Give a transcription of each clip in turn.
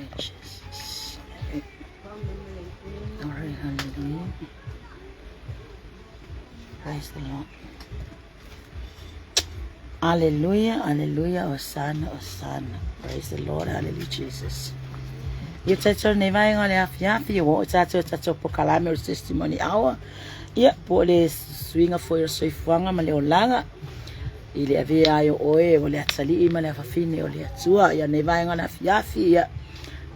Hallelujah, Jesus. Glory, hallelujah. Praise the Lord. Hallelujah, hallelujah, Hosanna, Hosanna. Praise the Lord, hallelujah, Jesus. Ia tatou nei vaega o le afiafi, ua oo tatou i tatou polokalame o le Testimony Hour. Ia, po o le suiga foi o le soifuaga ma le olaga i le avea ai o oe o le atalii ma le afafine o le Atua. Ia, nei vaega o le afiafi, ia,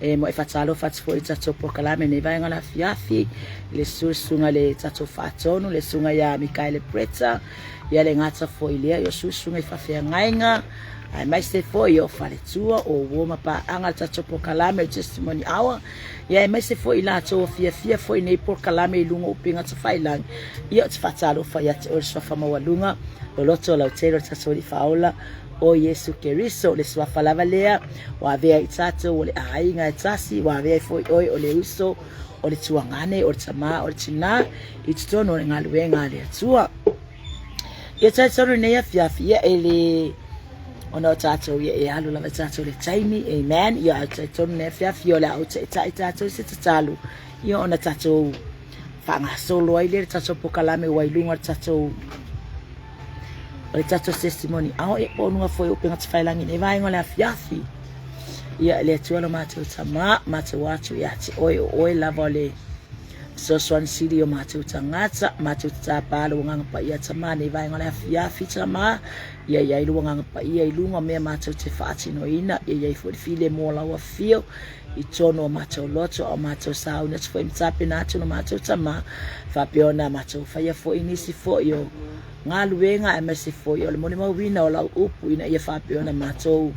e mo e faatalofa atu foi i le tatou polokalame nei vaega o le afiafi, i le susuga i le tatou faatonu, le susuga ia Mikaele Bretta, Ia le gata foi lea i o susuga i faafeagaiga, aemaise foi o faletua, o uo ma paaga le tatou polokalame o Testimony Hour, ia aemaise foi i latou o fiafia foi nei polokalame i luga o upega tafailagi. Ia ou te faatalofa ia te oe le suafa maualuga, loloto lautele o le tatou Alii Faaola, o Iesu Keriso, le suafa lava lea ua avea i tatou o le aiga e tasi, ua avea ai foi oe o le uso, o le tuagane, o le tamā, o le tinā, i totonu o le galuega a le Atua. Ia talitonu nei afiafi, ia e le ona o tatou ia e alu lava tatou le taimi, amen. Ia talitonu nei afiafi o le a ou taitai tatou i se tatalo, ia ona tatou faagasolo ai lea le tatou polokalame ua i luga o le tatou o le tatou testimony ao e po luga foi o upega tafailagi nei vaega o le afiafi. Ia le Atua lo matou tamā, matou atu ia te oe o oe lava o le Fesoasoani sili o matou tagata, matou te tāpā lou Agaga Paia Tamā nei vaega o le afiafi Tamā, ia i ai lou Agaga Paia i luga o mea matou te faatinoina, ia i ai foi le filemu o lau afio i totonu o matou loto a o matou sauni atu foi ma tapena atu lo matou Tamā, faapea ona matou faia foi nisi foi o galuega aemaise foi o le molimauina o lau upu ina ia faapea ona matou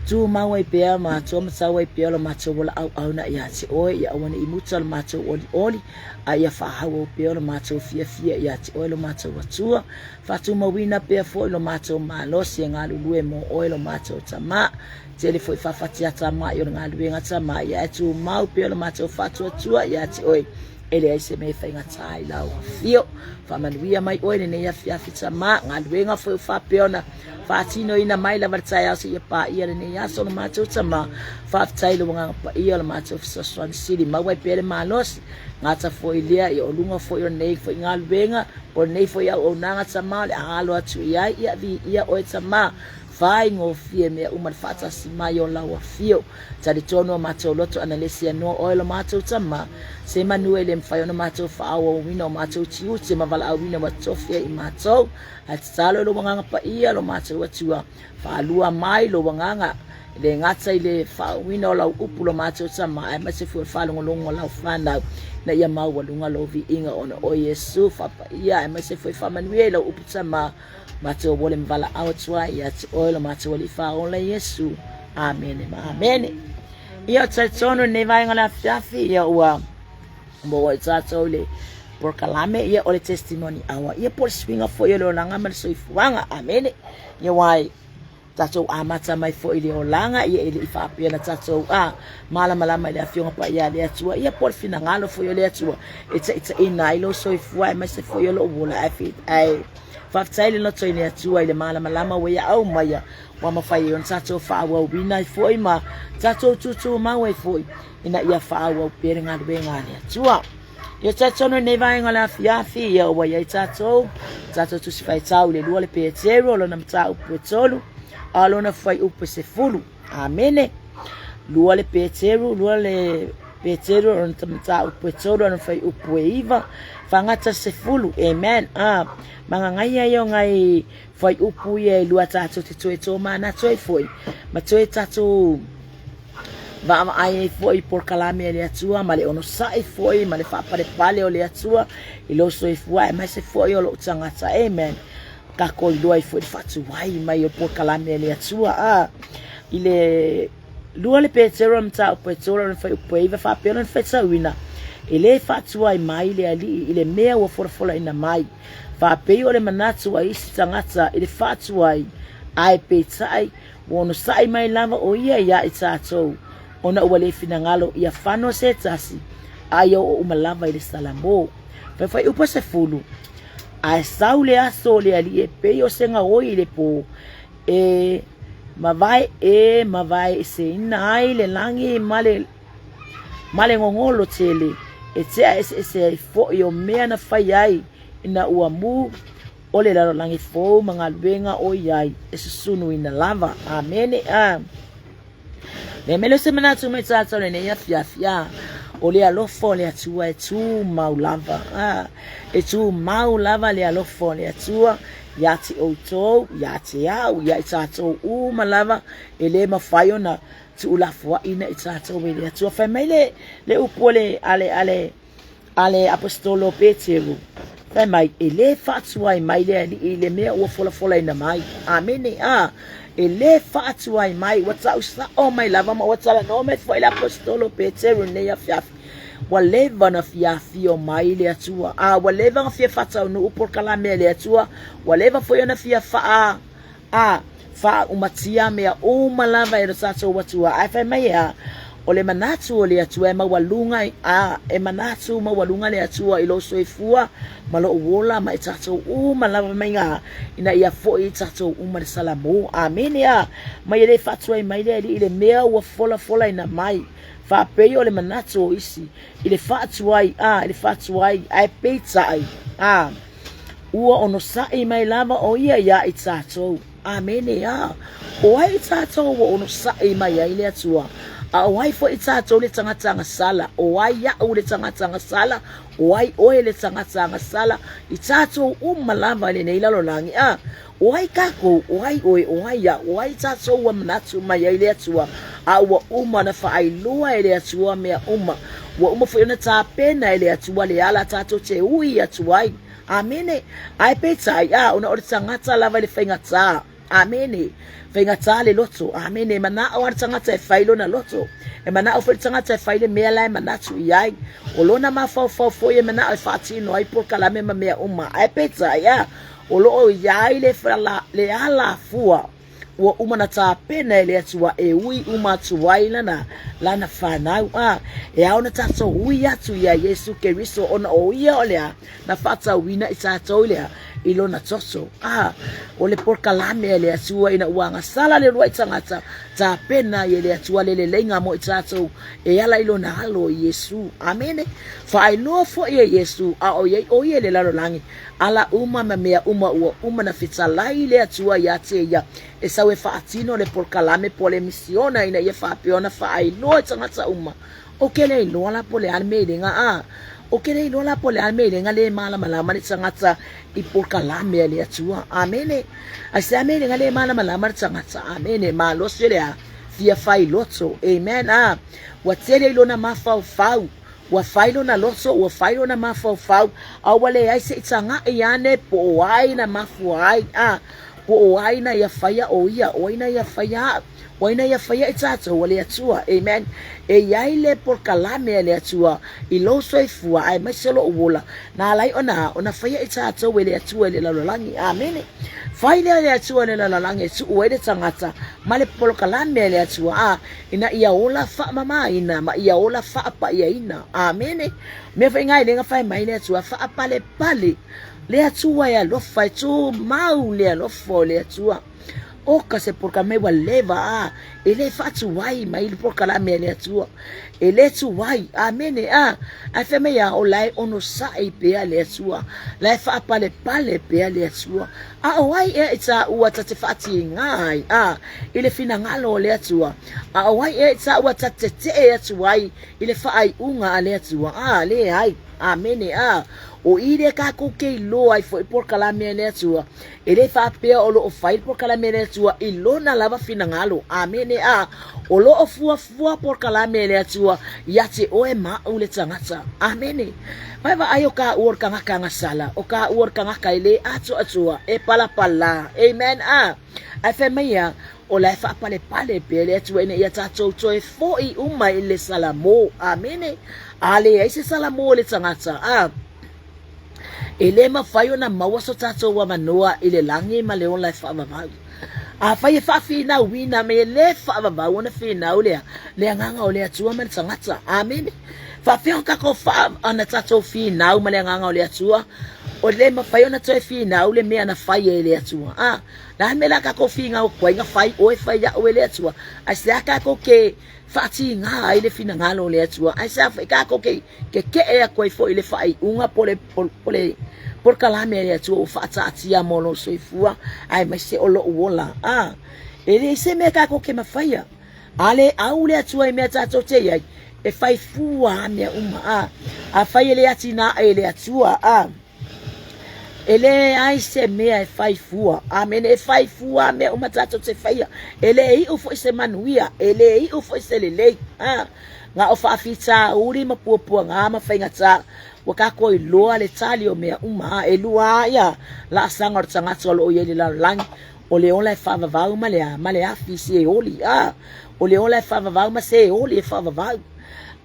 Tumau ai pea ma tuamatau ai pea lo matou ola auauna ia te oe, ia aua ne i muta lo matou olioli, a ia faaauau pea lo matou fiafia ia te oe lo matou Atua. Faatumauina pea foi lo matou malosi e galulue mo oe lo matou Tamā. Tele foi faafatiata mai o le galuega Tamā, ia ae tumau pea lo matou faatuatua ia te oe. E leai se mea e faigata ai lau afio. Faamanuia mai oe lenei afiafi Tamā, galuega foi o faapea ona Faatinoina mai lava le taeao seia paia lenei aso lo matou Tama. Faafetai i lou Agaga Paia o le matou fesoasoani sili. Maua ai pea le malosi. Gata foi lea i o luga foi o lenei foi galuega, po o lenei foi auaunaga Tama o le a alo atu i ai. Ia viia oe Tama. Faigofie mea uma le faatasi mai o lau afio. Talitonu o matou loto ana le sianoa oe lo matou Tama. Se manu e le mafai ona matou faaauauina o matou tiute ma valaauina ua tofi ai i matou. Ae tatalo i lou Agaga Paia lo matou Atua, faalua mai lou Agaga, e le gata i le faauuina o lau upu lo matou Tama, aemaise foi o le faalogologo o lau fanau, ina ia maualuga lou viiga ona o Iesu faapaia, aemaise foi faamanuia i lau upu Tama, matou ole ma valaau atu ai ia te oe lo matou Alii Faaola Iesu. Amene ma amene. Ia, o talitonu lenei vaega o le afiafi, ia ua Maua ai tatou le polokalame ia o le testimony hour ia po o le suiga foi o le olaga ma le soifuaga. Amene. Ia wai tatou amata mai foi i le olaga ia e le i faapea na tatou a malamalama i le afioga paia a le Atua ia po o le finagalo foi o le Atua e taitaiina ai lou soifua aemaise foi o lou ola ae ae faafetai le loto i le Atua i le malamalama ua ia aumaia ua mafai ai ona tatou faaauauina ai foi ma tatou tutumau ai foi ina ia faaauau pea le galuega a le Atua. Ia talitonu i lenei vaega o le afiafi, ia ua i ai tatou, tatou tusi faitau i le lua le Peteru, o lona mataupu e tolu, a o lona fuaiupu e sefulu. Amene. Lua le Peteru, lua le Peteru, o lona mataupu e tolu, a o lona fuaiupu e iva, faagata le sefulu. Amen. Ah, magagaia ia o ngai fuaiupu ia e lua tatou te toe tōmanatu ai foi, ma toe tatou Vaavaai ai foi i polokalame a le Atua ma le onosai foi ma le faapalepale o le Atua i lou soifua aemaise foi o lou tagata. Amen. Tatou iloa ai foi le faatuai mai o polokalame a le Atua. A i le lua le Petero mataupu e tolu ona fuaiupu e iva faapea lona faitauina, e le faatuai mai le Alii i le mea ua folafolaina mai, faapei o le manatu a isi tagata i le faatuai, ae peitai Ua onosai mai lava ʻo ia iā i tatou, ona ua le finagalo ia fano se tasi, a ia oo uma lava i le Salamo. Faifaiupu 10, Ae sau le aso o le Alii e pei o se gaoi i le pō, e Mavae e mavae eseina ai le lagi ma le ma le gogolo tele, e tea eseese ai foi o mea na fai ai ina ua mu o le lalolagi fou ma galuega o i ai e susunuina lava. Amene. A. Mea mele se manatu mai tātou lenei afiafi, a. O le alofa o le Atua e tumau lava. A. E tumau lava le alofa o le Atua ia te outou, ia te au, ia i tātou uma lava, e le mafai ona tuulafoaina i tātou e le Atua. Fai mai le, le upu a le, a le, a le, a le Aposetolo o Peteru, fai mai, e lē faatuai mai le Alii i le mea ua folafolaina mai. Amene. A, e lē faatuai mai, ua tau sao mai lava ma ua talanoa mai foi le Aposetolo o Peteru i lenei afiafi. Ua leva ona fia afio mai le Atua. A, ua leva ona fia faataunuu polokalame a le Atua. Ua leva foi ona fia faa A, faaumatia mea uma lava e lo tatou Atua. Ae fai mai e a? O le manatu o le Atua e maualuga, a, e manatu maualuga le Atua i lou soifua ma lou ola ma i tatou uma lava mai ga, ina ia foi i tatou uma le salamo. Amene. A, mai e le faatuai mai le Alii i le mea ua folafolaina mai. Faapei o le manatu o isi i le faatuai, a, i le faatuai, ae peitai, a, Ua onosai mai lava ʻo ia iā i tātou. ʻAmene. A ʻo ai i tātou ua onosai mai ai le Atua? A ʻo ai foi i tātou le tagata agasala? ʻO ai aʻu le tagata agasala? ʻO ai ʻoe le tagata agasala? I tātou uma lava i lenei lalolagi. A ʻo ai kākou? ʻO ai ʻoe? ʻO ai aʻu? ʻO ai i tātou ua manatu mai ai le Atua? A ua uma ona faailoa e le Atua mea uma. Ua uma foi ona tapena e le Atua le ala tātou te ui atu ai. Amene. Ae peitai, a, ona o le tagata lava i le faigata. Amene. Faigata le loto. Amene. E manao lava le tagata e fai lona loto. E manao foi le tagata e fai le mea la e manatu i ai. O lona mafaufau foi e manao e faatino ai polokalame ma mea uma. Ae peitai, a, o lo o i ai le, le alafua ua uma na tapena e le Atua e ui uma atu ai lana, lana fanau. A, e ao na tātou ui atu iā Iesu Keriso ona o ia o lea na faatauina i tātou i lea i lona toto. A, o le polokalame a le Atua ina ua agasala le uluai tagata, tapena ai e le Atua le leleiga mo i tātou e ala i lona alo i Iesu. Amene. Faailoa foi e Iesu a o iai o ia i le lalolagi Ala uma ma mea uma ua uma na fetalai le Atua iā te ia e sau e faatino le polokalame po o le misiona ina ia faapea ona faailoa i tagata uma. O ke le iloa la po o le a le mea i lega a O ke le iloa la po o le a le mea i lega le malamalama le tagata i polokalame a le Atua. Amene. Ai se a mea i lega le malamalama le tagata. Amene. Malosi o le a fia fai loto. Amen. A ua tele i lona mafaufau. Ua fai lona loto, ua fai lona mafaufau, a ua leai se i tagaʻi ane po o ai na mafua ai, a po o ai na ia faia ʻo ia, ʻo ai na ia faia aʻu, ʻo ai na ia faia i tātou a le Atua. Amen. E i ai le polokalame a le Atua i lou soifua aemaise o loʻu ola, na ala ai ona, ona faia i tātou e le Atua i le lalolagi. Amene. Fai lea e le Atua i le lalolagi e tuu ai le tagata ma le polokalame a le Atua, a Ina ia ola faamamaina ma ia ola faapaiaina. Amene. Mea foi ngai lenga fai mai le Atua faapalepale. Le Atua e alofa e tumau le alofa o le Atua. Oka se polokalame ua leva a e le faatuai mai le polokalame a le Atua. E le tuai. Amene. A ae fai mai a o la e onosai pea le Atua. La e faapalepale pea le Atua. A o ai ea i tāua ta te faatiga ai, a, i le finagalo o le Atua? A o ai ea i tāua ta te tetee atu ai i le faaiuga a le Atua? A, leai. Amene. A, o i lea kākou ke iloa ai foi polokalame a le Atua. E le faapea o lo o fai le polokalame a le Atua i lona lava finagalo. Amene. A, o lo o fuafua polokalame a le Atua ia te oe ma au le tagata. Amene. Mai vaai o ka ua o le kangaka agasala, o ka ua o le kangaka e le atoatoa, e palapala. Amen. A, ae fai mai ia, o la e faapalepale pea le Atua ina ia tatou toe foi uma i le salamo. Amene. A leai se salamo i le tagata, a, e le mafai ona maua so tatou avanoa i le lagi ma le ola e faavavau. Afai e faafinauina me e le faavavau ona finau lea, le agaga o le Atua ma le tagata. Amene. Faapea ona tatou faa, ona tatou finau ma le agaga o le Atua. O le mafai ona toe finau le mea na fai e le Atua. A, le a le mea o le a tatou finau atu ai na fai oe fai au e le Atua? Aisea tatou te faatiga ai le finagalo o le Atua? Aisea foi tatou te keke'e atu ai foi i le faaiuga po le po le polokalame a le Atua ua faataatia mo lou soifua aemaise o lou ola? A, e leai se mea tatou te mafaia. A le au le Atua i mea tatou te i ai, e fai fua a mea uma. A, afai e le atinae e le Atua, a, e leai se mea e fai fua. Amene. E fai fua a mea uma tatou te faia. E le iu foi se manuia, e le iu foi se lelei. A, na o faafitauli ma puapuaga ma faigata, ua tatou iloa le tali o mea uma. A, e lua a ia laasaga o le tagata o lo o i ai i le lalolagi. O le ola e faavavau ma le a, ma le afi i se oli, a. O le ola e faavavau ma se oli e faavavau.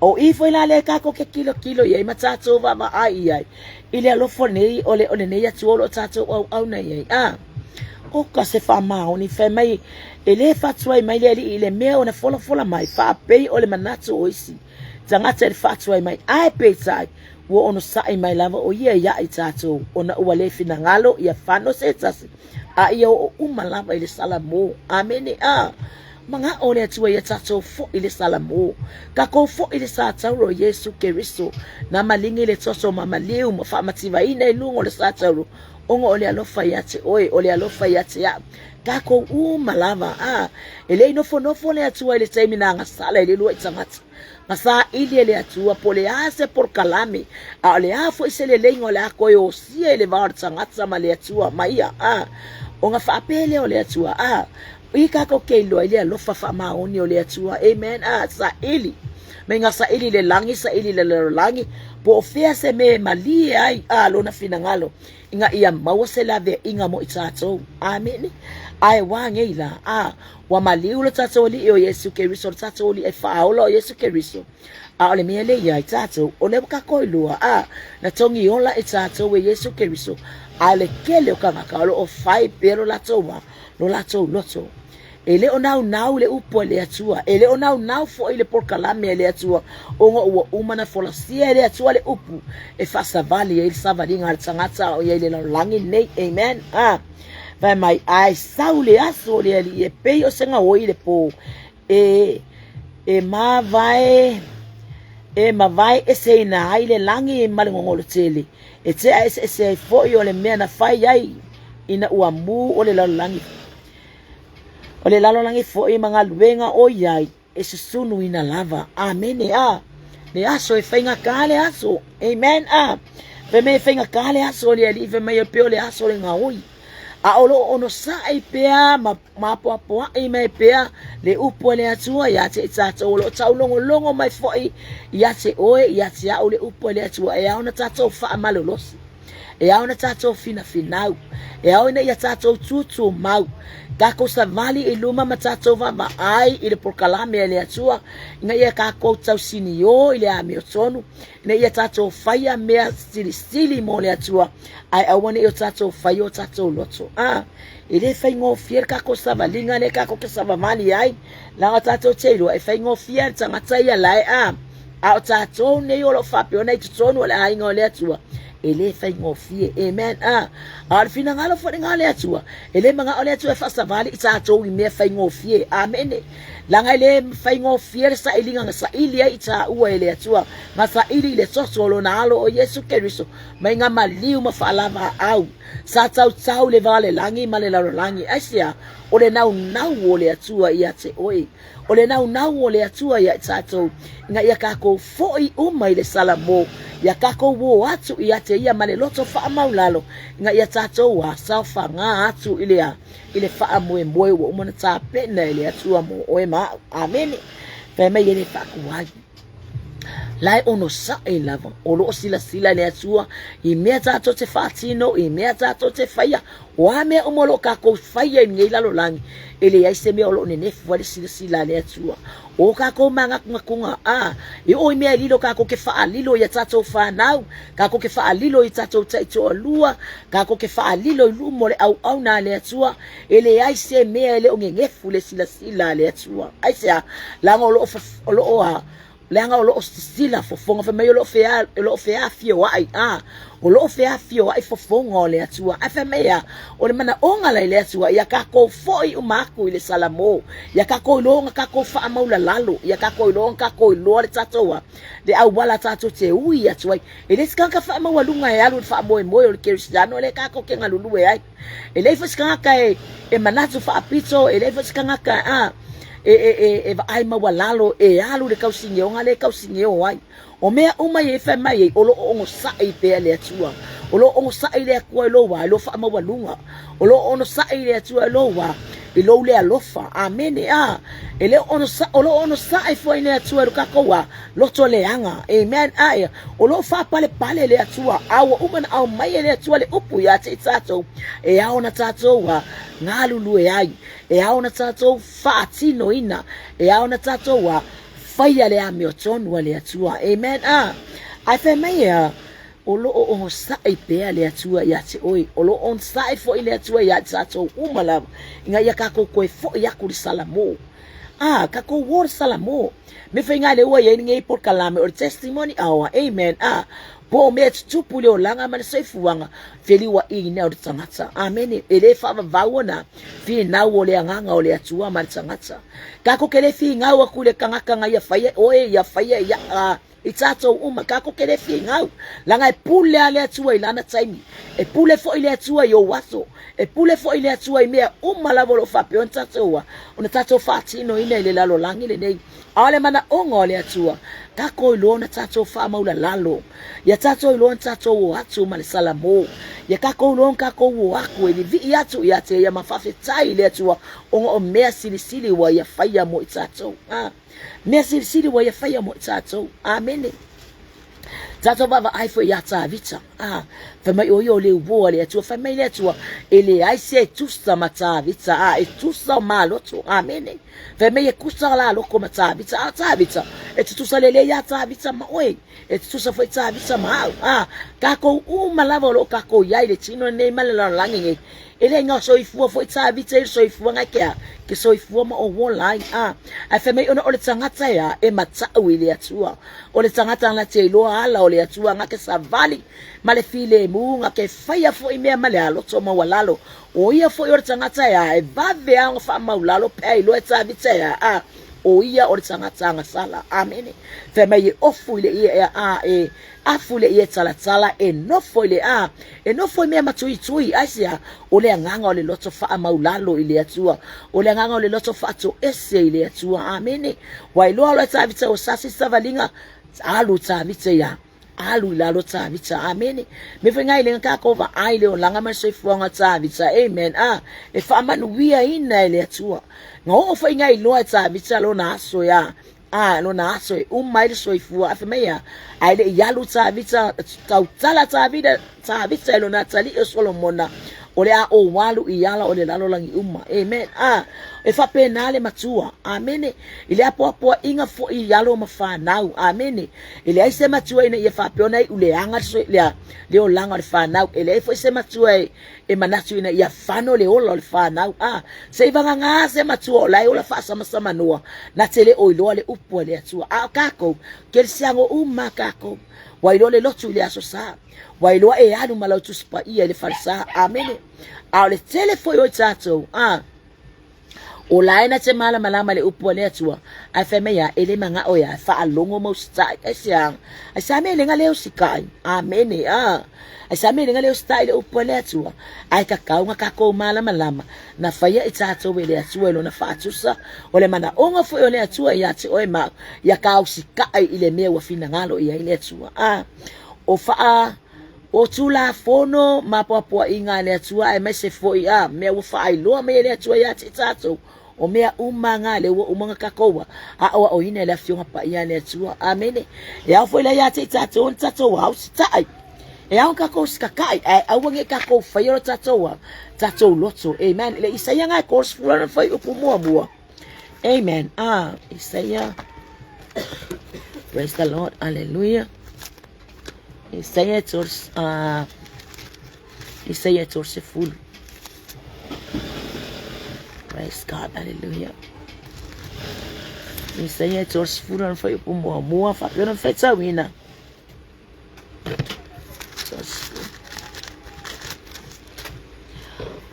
O i foi la lea tatou te tilotilo i ai ma tatou vaavaai i ai i le alofa nei o le o lenei Atua o lo o tatou auauna i ai, a. Oka se faamaoni fai mai e le faatuai mai le Alii i le mea o na folafola mai faapei o le manatu o isi tagata i le faatuai mai, ae peitai ua onosai mai lava o ia ia i tatou ona ua le finagalo ia fano se tasi a ia oo uma lava i le Salamo. Amene. A manao le Atua ia tatou foi le Salamo, tatou foi le satauro o Iesu Keriso, na maligi le toto ma maliu ma faamativaina i luga o le satauro, ona o le alofa ia te oe, o le alofa ia te au, tatou uma lava. A e le i nofonofo le Atua i le taimi na agasala i le lua'i tagata. Ma saili e le Atua po o le a se polokalame, a o le a foi se leleiga o le a toe osia i le va o le tagata ma le Atua ma ia, a ona faapea lea o le Atua, a i tatou te iloa ai le alofa faamaoni o le Atua. Amen. A saili mai ga saili i le lagi, saili i le lalolagi, po o fea se mea e malie ai a lona finagalo ina ia maua se laveaiga mo i tatou. Amene. Ae ua nei la, a Ua maliu lo tatou Alii o Iesu Keriso, lo tatou Alii e faaola o Iesu Keriso. A o le mea lea ia i tatou, o lea ua tatou iloa, a, na togi ola i tatou e Iesu Keriso, a o le kele o kangaka o lo o fai pea lo latou wa, lo latou loto. E le o naunau le upu a le Atua, e le o naunau foi le polokalame a le Atua, ona ua uma na folasia e le Atua le upu e faasavali ai le savaliga a le tagata a o i ai i le lalolagi lenei. Amen. A. Fai mai, ae sau le aso o le Alii e pei o se gaoi i le pō, e, e mavae, e mavae eseina ai le lagi ma le gogolo tele, e tea eseese ai foi o le mea na fai ai ina ua mū o le lalolagi, o le lalolagi foi ma galuega o i ai. e susunuina lava. Amene. A, le aso e faigata le aso. Amen. A, fai mai e faigata le aso o le Alii, fai mai e pei o le aso o le gaoi. A o lo o onosai pea ma mapoapoai mai pea le upu a le Atua ia te i tatou, o lo o taulogologo mai foi ia te oe, ia te au le upu a le Atua, e ao ona tatou faamalolosi. E ao ona tatou finafinau, e ao ina ia tatou tutumau, tatou savali i luma ma tatou vaavaai i le polokalame a le Atua, ina ia tatou tausinio i le amiotonu, ina ia tatou faia mea silisili mo le Atua, ae aua ne i o tatou faia o tatou loto. A, e le faigofie le tatou savaliga lea tatou te savavali ai, leaga tatou te iloa e faigofie le tagata ia lae a. A o tatou nei o lo o faapea ona i totonu o le aiga o le Atua, e le faigofie. Amen. A, a o le finagalo foi lena o le Atua, e le manao le Atua e faasavali i tatou i mea faigofie. Amene. Leaga e le faigofie le sailiga na saili ai i taua e le Atua, na saili i le toto o lona alo o Iesu Keriso, mai nga maliu ma faalavaau, sa tautau i le va o le lagi ma le lalolagi. Aisea? O le naunau o le Atua ia te oe. O le naunau o le Atua ia i tatou, ina ia tatou foi uma i le Salamo, ia tatou o atu ia te ia ma le loto faamaulalo, ina ia tatou a saofaga atu i le a, i le faamoemoe ua uma ona tapena e le Atua mo oe ma au. Amene. Fai mai e le faatuai. La e onosai lava, o lo o silasila le Atua i mea tatou te faatino, i mea tatou te faia, o a mea uma o lo o tatou faia i lenei lalolagi, e leai se mea o lo o nenefu ai le silasila a le Atua. O tatou manatunatuga, a, e oo i mea e lilo tatou te faalilo i a tatou fanau, tatou te faalilo i tatou taitoalua, tatou te faalilo i luma o le auauna a le Atua, e leai se mea e le o nenefu le silasila a le Atua. Aisea? Leaga o lo o, o lo o a, Leaga o lo o sisila fofoga fai mai o lo o fea o lo o feafioai a o lo o feafioai fofoga o le Atua ae fai mai a o le manaoga la i le Atua ia tatou foi uma atu i le Salamo ia tatou iloa ona tatou faamaulalalo ia tatou iloa ona tatou iloa le tatou a le auala tatou te ui atu ai. E le se tagata faamaualuga e alu i le faamoemoe o le kerisiano lea tatou te galulue ai. E leai foi se tagata e, e manatu faapito, e leai foi se tagata a, e, e, e, e vaai maualalo e alu i le tausigeoga lea e tausigeo ai. O mea uma ia e fai mai ai, o lo o onosai pea le Atua. O lo o onosai le Atua i lou wā, i lou faamaualuga. O lo o onosai le Atua i lou wā, i lou le alofa. Amene. A, e le o onosai, o lo o onosai foi le Atua i lo tatou wā, loto leaga. Amen. A, ia, o lo o faapalepale le Atua, a ua uma ona aumai e le Atua le upu ia te i tatou, e ao ona tatou a, galulue ai, e ao ona tatou faatinoina, e ao ona tatou a, faia le amiotonu a le Atua. Amen. A, ae fai mai a, o lo o onosai pea le Atua ia te oe, o lo o onosai foi le Atua ia te tatou uma lava, ina ia tatou toe foi aku i le Salamo. A, tatou o le Salamo. Me faiga le ua i ai lenei polokalame o le testimony hour. Amen. A, po o mea tutupu i le olaga ma le soifuaga, feliuaʻiina o le tagata. Amene. E le faavavau ona finau o le agaga o le Atua ma le tagata. Tatou te le finau atu i le tagata na ia faia oe, ia faia ia, a, i tatou uma, tatou te le finau. Leaga e pule lava le Atua i lana taimi. E pule foi le Atua i ou aso. E pule foi le Atua i mea uma lava o lo o faapea ona tatou, ona tatou faatinoina i le lalolagi lenei. A o le manaoga o le Atua, tatou iloa ona tatou faamaulalalo. Ia tatou iloa ona tatou o atu ma le Salamo. Ia tatou iloa ona tatou o atu e vivii atu ia te ia ma faafetai i le Atua ona o mea silisili ua ia faia mo i tatou. Ah, mea silisili ua ia faia mo i tatou. Amene. Tatou vaavaai foi iā Tavita. Ah, fai mai o ia o le uo a le Atua. Fai mai le Atua, e leai se tusa ma Tavita. Ah, e tusa o maloto. Amene. Fai mai e kusa la loko ma Tavita. Ah, Tavita, e tutusa lelei iā Tavita ma oe. E tutusa foi Tavita ma au. Ah, takou uma lava o lo o takou iai i le tino nei ma le lalolagi nei. E le ga soifua foi Tavita i le soifuaga e ke a, ke soifua ma o ola ai. Ah, ae fai mai ona o le tagata e a, e matau i le Atua. O le tagata na te iloa ala o le Atua na ke savali ma le filemu na ke faia foi mea ma le aloto maualalo. O ia foi o le tagata e a, e vave a ona faamaulalo pe a iloa e Tavita e a, a, o ia o le tagata agasala. Amene. Fai mai e ofu i le ia e a, e afu i le ia talatala, e nofo i le a, e nofo i mea matuitui. Aisea? O le agaga o le loto faamaulalo i le Atua. O le agaga o le loto faatoese i le Atua. Amene. Ua iloa loa e Tavita ua sasi savaliga, alu Tavita ia. Alu i lalo Tavita. Amene. Me foi ngai lenga ka ko vaai le olaga ma le soifuaga o Tavita. Amen. A, e faamanuiaina e le Atua. Na oo foi ngai loa e Tavita lona aso ia. A, lona aso e uma ai le soifua. A fai mai ia, ae le i alu Tavita, tautala Tavita, Tavita i lona atalii o Solomona, o le a ou alu i ala o le lalolagi uma. Amen. A, e faapena le matua. Amene. I le apoapoaiga foi i alo ma fanau. Amene. E leai se matua ina ia faapea ona iu leaga le, le olaga o le fanau. E leai foi se matua e, e manatu ina ia fano le ola o le fanau. A, se i vagagā se matua o la e ola faasamasamanoa, na te le o iloa le upu a le Atua. A o kākou, kerisiano uma kākou. Ua iloa le lotu i le Aso Sa. Ua iloa e alu ma lau Tusi Paia i le falesa. Amene. A o le tele foi o i tatou, a, o la e na te malamalama le upu a le Atua, ae fai mai a, e le manao ia, e faalogo ma usitai. Aisea? Aisea mea e le ga le usitai? Amene. A, aisea mea e le ga le usitai le upu a le Atua? Ae tatau ona tatou malamalama, na faia i tatou e le Atua i lona faatusa, o le manaoga foi o le Atua ia te oe ma au, ia ka usitai i le mea ua finagalo i ai le Atua. A, o faa, o Tulafono ma apoapoaiga a le Atua aemaise foi a mea ua faailoa mai e le Atua ia te tatou, o mea uma na lea ua uma ona tatou aoaoina e le Afioga Paia a le Atua. Amene. E ao foi la ia te tatou ona tatou ausitai. E ao tatou usitatai, ae aua ne i tatou faia lo tatou, tatou loto. Amen. Le Isaia na e 30 lona fuaiupu muamua. Amen. Ah, Isaia. Praise the Lord. Hallelujah. Isaia 30, Isaia 30. Praise God. Hallelujah. Isaia 30 lona fuaiupu muamua faapea ona faitauina.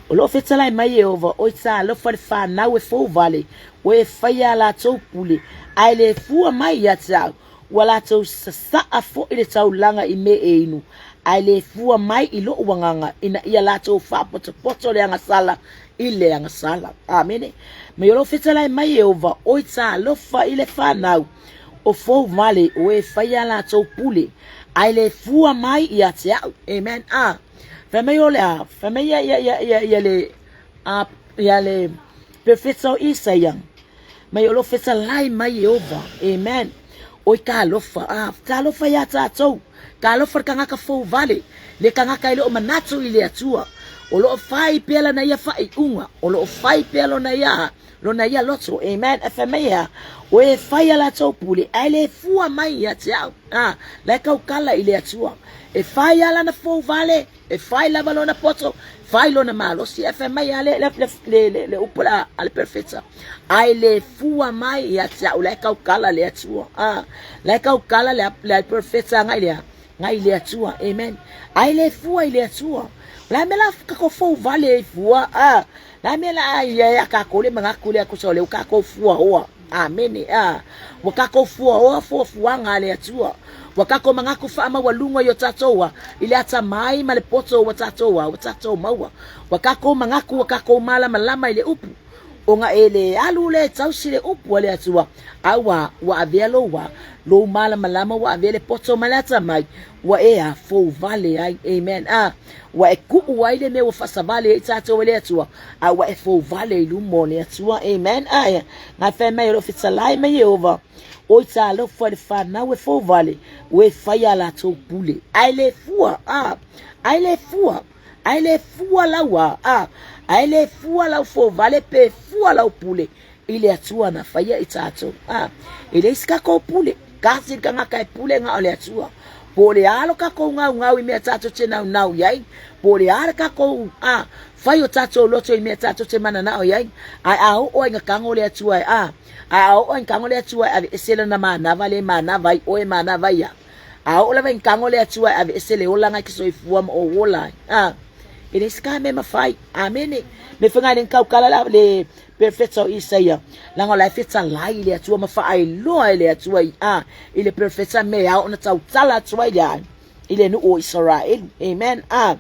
O loo fetalai mai Ieova, Oi talofa le fanau e fouvale, ua e faia a latou pule, ae le fua mai ia te au. Ua latou sasaa foi le taulaga i mea e inu, ae le fua mai i lou agaga, ina ia latou faapotopoto le agasala i le agasala. Amene. Mai o loo fetalai mai Ieova, Oi talofa i le fanau o fouvale, ua e faia a latou pule, ae le fua mai ia te au. Amen. Ah. Fai mai o le a, fai mai ia ia ia ia ia le a ia le perofeta o Isaia. Mai o lo fetalai mai Ieova. Amen. Oi talofa, ah, talofa iā tātou. Talofa le tagata fouvale, le tagata e le o manatu i le Atua. O lo o fai pea lana ia faaiuga, o lo o fai pea lona ia lona ia loto. Amen. E fai mai ea, o e fai a latou pule, ae le fua mai ia te au. Ah, la e tautala i le Atua. E fai a lana fouvale, e fai lava lona poto, fai lona malosi. E fai mai a le, le, le, le, le, le upu la a le perofeta. Ae le fua mai ia te au, la e tautala le Atua. Ah, la e tautala le, le perofeta ngai lea, ngai le Atua. Amen. Ae le fua i le Atua. La me la kako fouvale i fua. Ah, la me la ia ia kako le mangaku le akusa o le kako fua hoa. Amene. A, ua kākou fuaoa fuafuaga a le Atua. Ua kākou manatu faamaualuga i o tātou a, i le atamai ma le poto ua tātou a, ua tātou maua. Ua kākou manatu ua kākou mālamalama i le upu, ona e le alu le tausi le upu a le Atua, a ua, ua avea lou a, lou mālamalama ua avea le poto ma le atamai, ua e a fouvale ai. Amen. A, ua e kuu ai le mea ua faasavali ai tātou e le Atua, a ua e fouvale i luma o le Atua. Amen. Ae, ngai fai mai o lo fetalai mai Iehova, oi talofa i le fanau e fouvale, ua e fai a latou pule. Ae le fua, a, ae le fua, ae le fua lau a, a, ae le fua lau fouvale pe fua lau pule i le Atua na faia i tātou. A, e leai se kākou pule, kasi le tagata e pule na o le Atua. Po o le a lo kākou gaugau i mea tātou te naunau i ai, po o le a le kākou a, fai o tātou loto i mea tātou te mananao i ai, ae a oo ai na kago le Atua e a, ae a oo ai na kago le Atua e aveese lana manava le manava ai oe manava ia. A oo lava i na kago le Atua e aveese le olaga i ke soifua ma ou ola ai. A, e leai se ka mea e mafai. Amene. Me whenga le kaukala la le Perofeta o Isaia, leaga o la e fetalai i le Atua ma faailoa e le Atua i a i le perofeta me ao ona tautala atu ai ia i le nuu o Isaraelu. Amen. A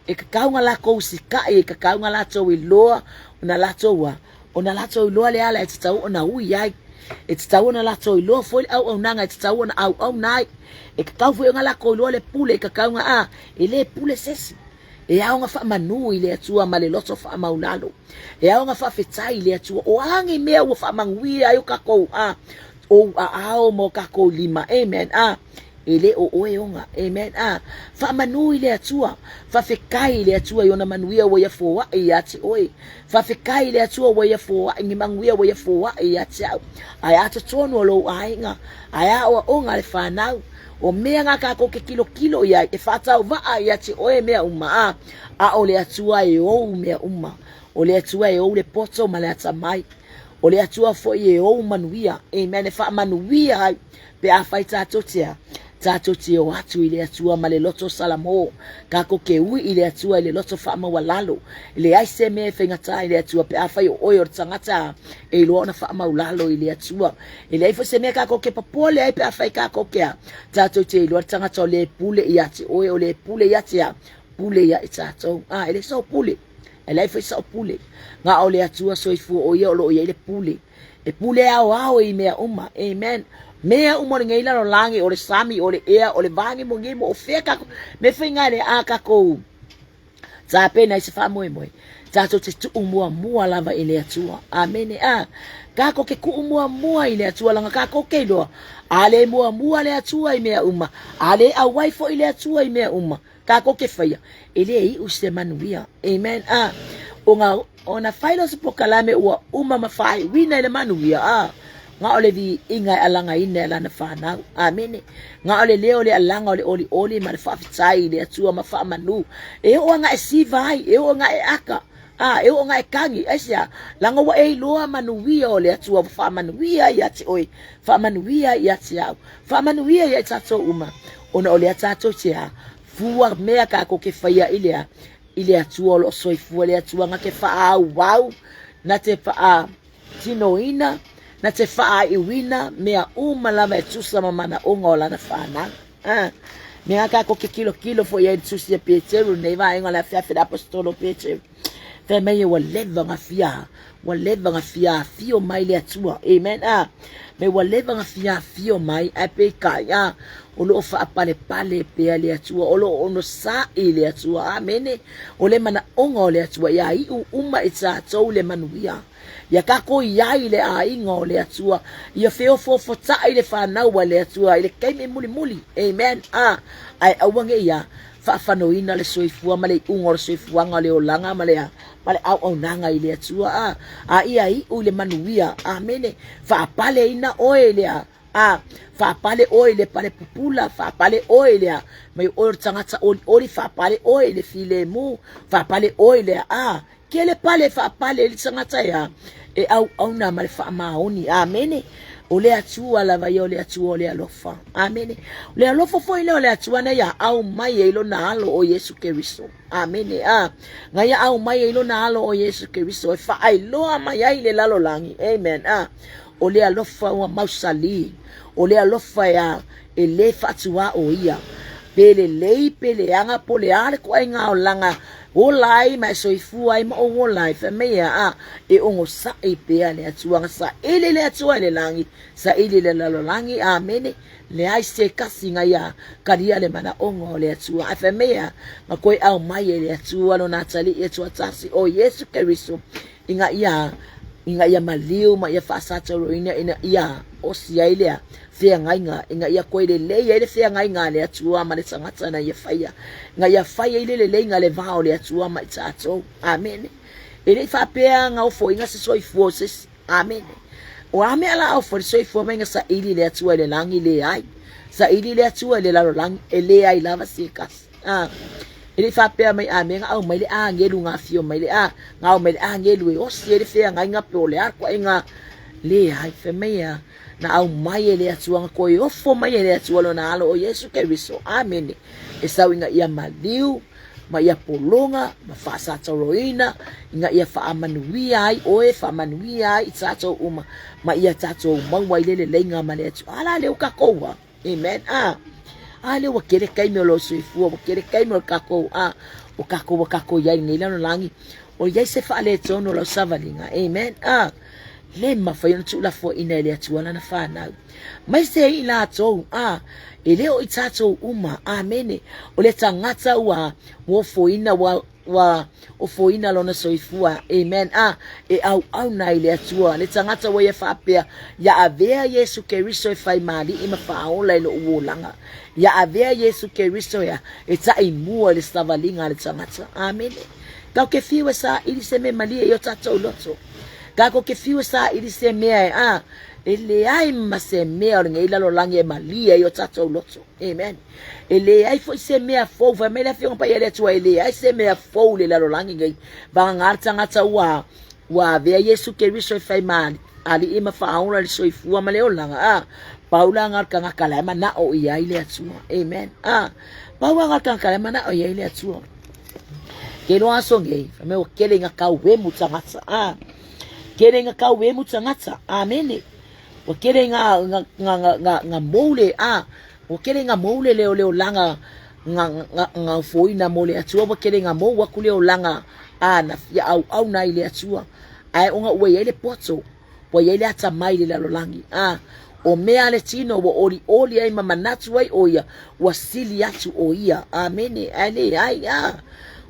e kakau nga lakou sikaʻi, e kakau nga latou iloa, ona latou a, ona latou iloa le ala e tatau ona ui ai. E tatau ona latou iloa foi le auaunaga e tatau ona auauna ai. E kakau foi ona lakou iloa le pule, e kakau nga a, e le pule sesi. E ao ona faamanu i le Atua ma le loto faamaulalo. E ao ona faafetai i le Atua. O a ni mea ua faamanuia ai o kakou a ou aao ma o kakou lima. Amen. A e le o oe ona. Amen. A faamanu i le Atua. Faafetai i le Atua i ona manuia ua ia foai ia te oe. Faafetai i le Atua ua ia foai ni manuia ua ia foai ia te au. Ae a totonu o lou aiga, ae a oaoga a le fanau. O mea nga kakou ke kilokilo i ai, e faatauvaa ia te oe mea uma, a, a o le Atua e ou mea uma. O le Atua e ou le poto ma le atamai. O le Atua foi e ou manuia. Amen. E faamanuia ai pe afai tatou te a, tatou te o atu i le Atua ma le loto salamo. Kakou ke ui i le Atua i le loto faamaualalo. E leai se mea e faigata i le Atua pe afai o oe o le tagata e iloa ona faamaulalo i le Atua. E leai foi se mea kakou ke popole ai pe afai kakou ke a, tatou te iloa le tagata o le pule ia te oe, o le pule ia te a, pule ia i tatou. A, e le sou pule, e leai foi sau pule. Na o le Atua soifua o ia o lo o i ai le pule. E pule aoao i mea uma. Amen. Mea uma o lenei lalolagi, o le sami, o le ea, o le vāgimogimo, o fea kakou. Me faiga le a kakou Tapena i se faamoemoe, tatou te tuu muamua lava i le Atua. Amene. A, kakou ke kuu muamua i le Atua, langa kakou ke iloa, a le muamua le Atua i mea uma, a le auai foi le Atua i mea uma, kakou ke faia, e le iu se manuia. Amen. A, ona, ona fai lea o se pokalame ua uma ma faaiuina i le manuia, a, Ga o le viiga e alagaina e lana fanau. Amene. Ga o le leo le alaga o le olioli ma le faafetai i le Atua ma faamanu. E oo aga e siva ai, e oo aga e aka. A, e oo na e kagi, aisea? Laga ua e iloa manuia o le Atua ua faamanuia ia te oe, faamanuia ia te au, faamanuia ia i tatou uma, ona o lea tatou te a, fua mea kakou ke faia i le a, i le Atua o loo soifua, le Atua na te faaauau, na te faatinoina, na te faaiuina mea uma lava e tusa ma manaoga o lana fanau. Ah, mea kakou ke kilokilo foi ai i le tusi a Peteru lenei vaega o le afiafi le aposetolo o Peteru. Fai mai ua leva na fia, ua leva na fia afio mai le Atua. Amen. Ah, me ua leva na fia afio mai, ae peitai, ah, o loo faapalepale pea le Atua, o loo onosaʻi le Atua. Amene. O le manaʻoga o le Atua ia iʻu uma i tatou le manuia. Ia kakou iai i le aiga o le Atua, ia feofoofotaʻi le fanau a le Atua i le taimi mulimuli. Amen. Ah, ae aua ne i a faafanoina le soifua ma le iuga o le soifuaga o le olaga ma le ma le auaunaga i le Atua. Ah, a ia iʻu i le manuia. Amene. Faapaleina oe i le a a faapale oe i le pale pupula, faapale oe i le a mai oe o le tagata olioli, faapale oe i le filemu, faapale oe i le a Kele pale faapale i le tagata e a e auauna ma le faamaoni. Amene. O le Atua lava ia o le Atua o le alofa. Amene. O le alofa foi lea o le Atua na ia aumai ai lona alo o Iesu Keriso. Amene. A, na ia aumai ai lona alo o Iesu Keriso e faailoa mai ai le lalolagi. Amen. A, o le alofa ua mausali. O le alofa e a e lē faatuā o ia, pe lelei pe leaga po o le a le ituaiga olaga ola ai ma e soifua ai ma ou ola ai, fai mai ia, a, e ogosaʻi pea le Atua, na saili le Atua i le lagi, saili i le lalolagi, amene, leai se tasi na ia talia le manaʻoga o le Atua. Ae fai mai ia, na toe aumai e le Atua lona Atalii e toatasi, o Iesu Keriso, ina ia ina ia maliu ma ia faasatauroina ina ia osi ai lea feagaiga, ina ia toe lelei ai le feagaiga a le Atua ma le tagata na ia faia, ina ia fai ai le leleiga le va o le Atua ma i tatou. Amene. E le i faapea na ofoina se soifua o se isi. Amene. O a mea la ofo i le soifua mai na saili le Atua i le lagi? Leai. Saili le Atua i le lalolagi? E leai lava se tasi. A, e le i faapea mai a mea na aumai le agelu na afio mai le a, na aumai le agelu e osi ai le feagaiga pe o le a ituaiga. Leai, fai mai a, na aumai e le Atua, na toe ofo mai e le Atua lona alo o Iesu Keriso. Amene. E sau ina ia maliu, ma ia pologa, ma faasatauroina, ina ia faamanuia ai oe, faamanuia ai i tatou uma, ma ia tatou maua ai le leleiga ma le Atua. A la lea ua tatou a. Amen. A, a lea ua tele taimi o lou soifua, ua tele taimi o le tatou, a, o tatou ua tatou iai i lenei lalolagi, o iai se faaletonu o lau savaliga. Amen. A, le mafai ona tuulafoaina e le Atua lana fanau. Mai se i latou, a, e le o i tatou uma. Amene. O le tagata ua ofoina, ua ua ofoina lona soifua. Amen. A, e auauna ai le Atua. Le tagata ua ia faapea, ia avea Iesu Keriso e fai ma alii ma faaola i lou olaga. Ia avea Iesu Keriso e, e taimua i le savaliga a le tagata. Amene. Tatou ke fiu e saili se mea malie i o tatou loto. Tatou ke fiu e saili se mea e, a, e leai ma se mea o lenei lalolagi e malie ai o tatou loto. Amen. E leai foi se mea fou, fai mai le Afioga Paia a le Atua, e leai se mea fou i le lalolagi nei, vagana le tagata ua ua avea Iesu Keriso e fai ma alii ma faaola i le soifua ma le olaga. A, pau la na o le tagata la e manao i ai le Atua. Amen. A, pau la na o le tagata la e manao i ai le Atua. Ke iloa aso nei, fai mai ua tele ina tauemu tagata. A, tele ina tauemu tagata. Amene. Ua tele nga nga nga nga nga, nga moule a ua tele nga moule le o le olaga nga nga nga ofoina mo le Atua ua tele nga mou aku le olaga a na fia auauna ai i le Atua ae ona ua iai le poto ua iai le atamai i le lalolagi a o mea a le tino ua olioli ai ma manatu ai o ia ua sili atu o ia. Amene. Ae leai a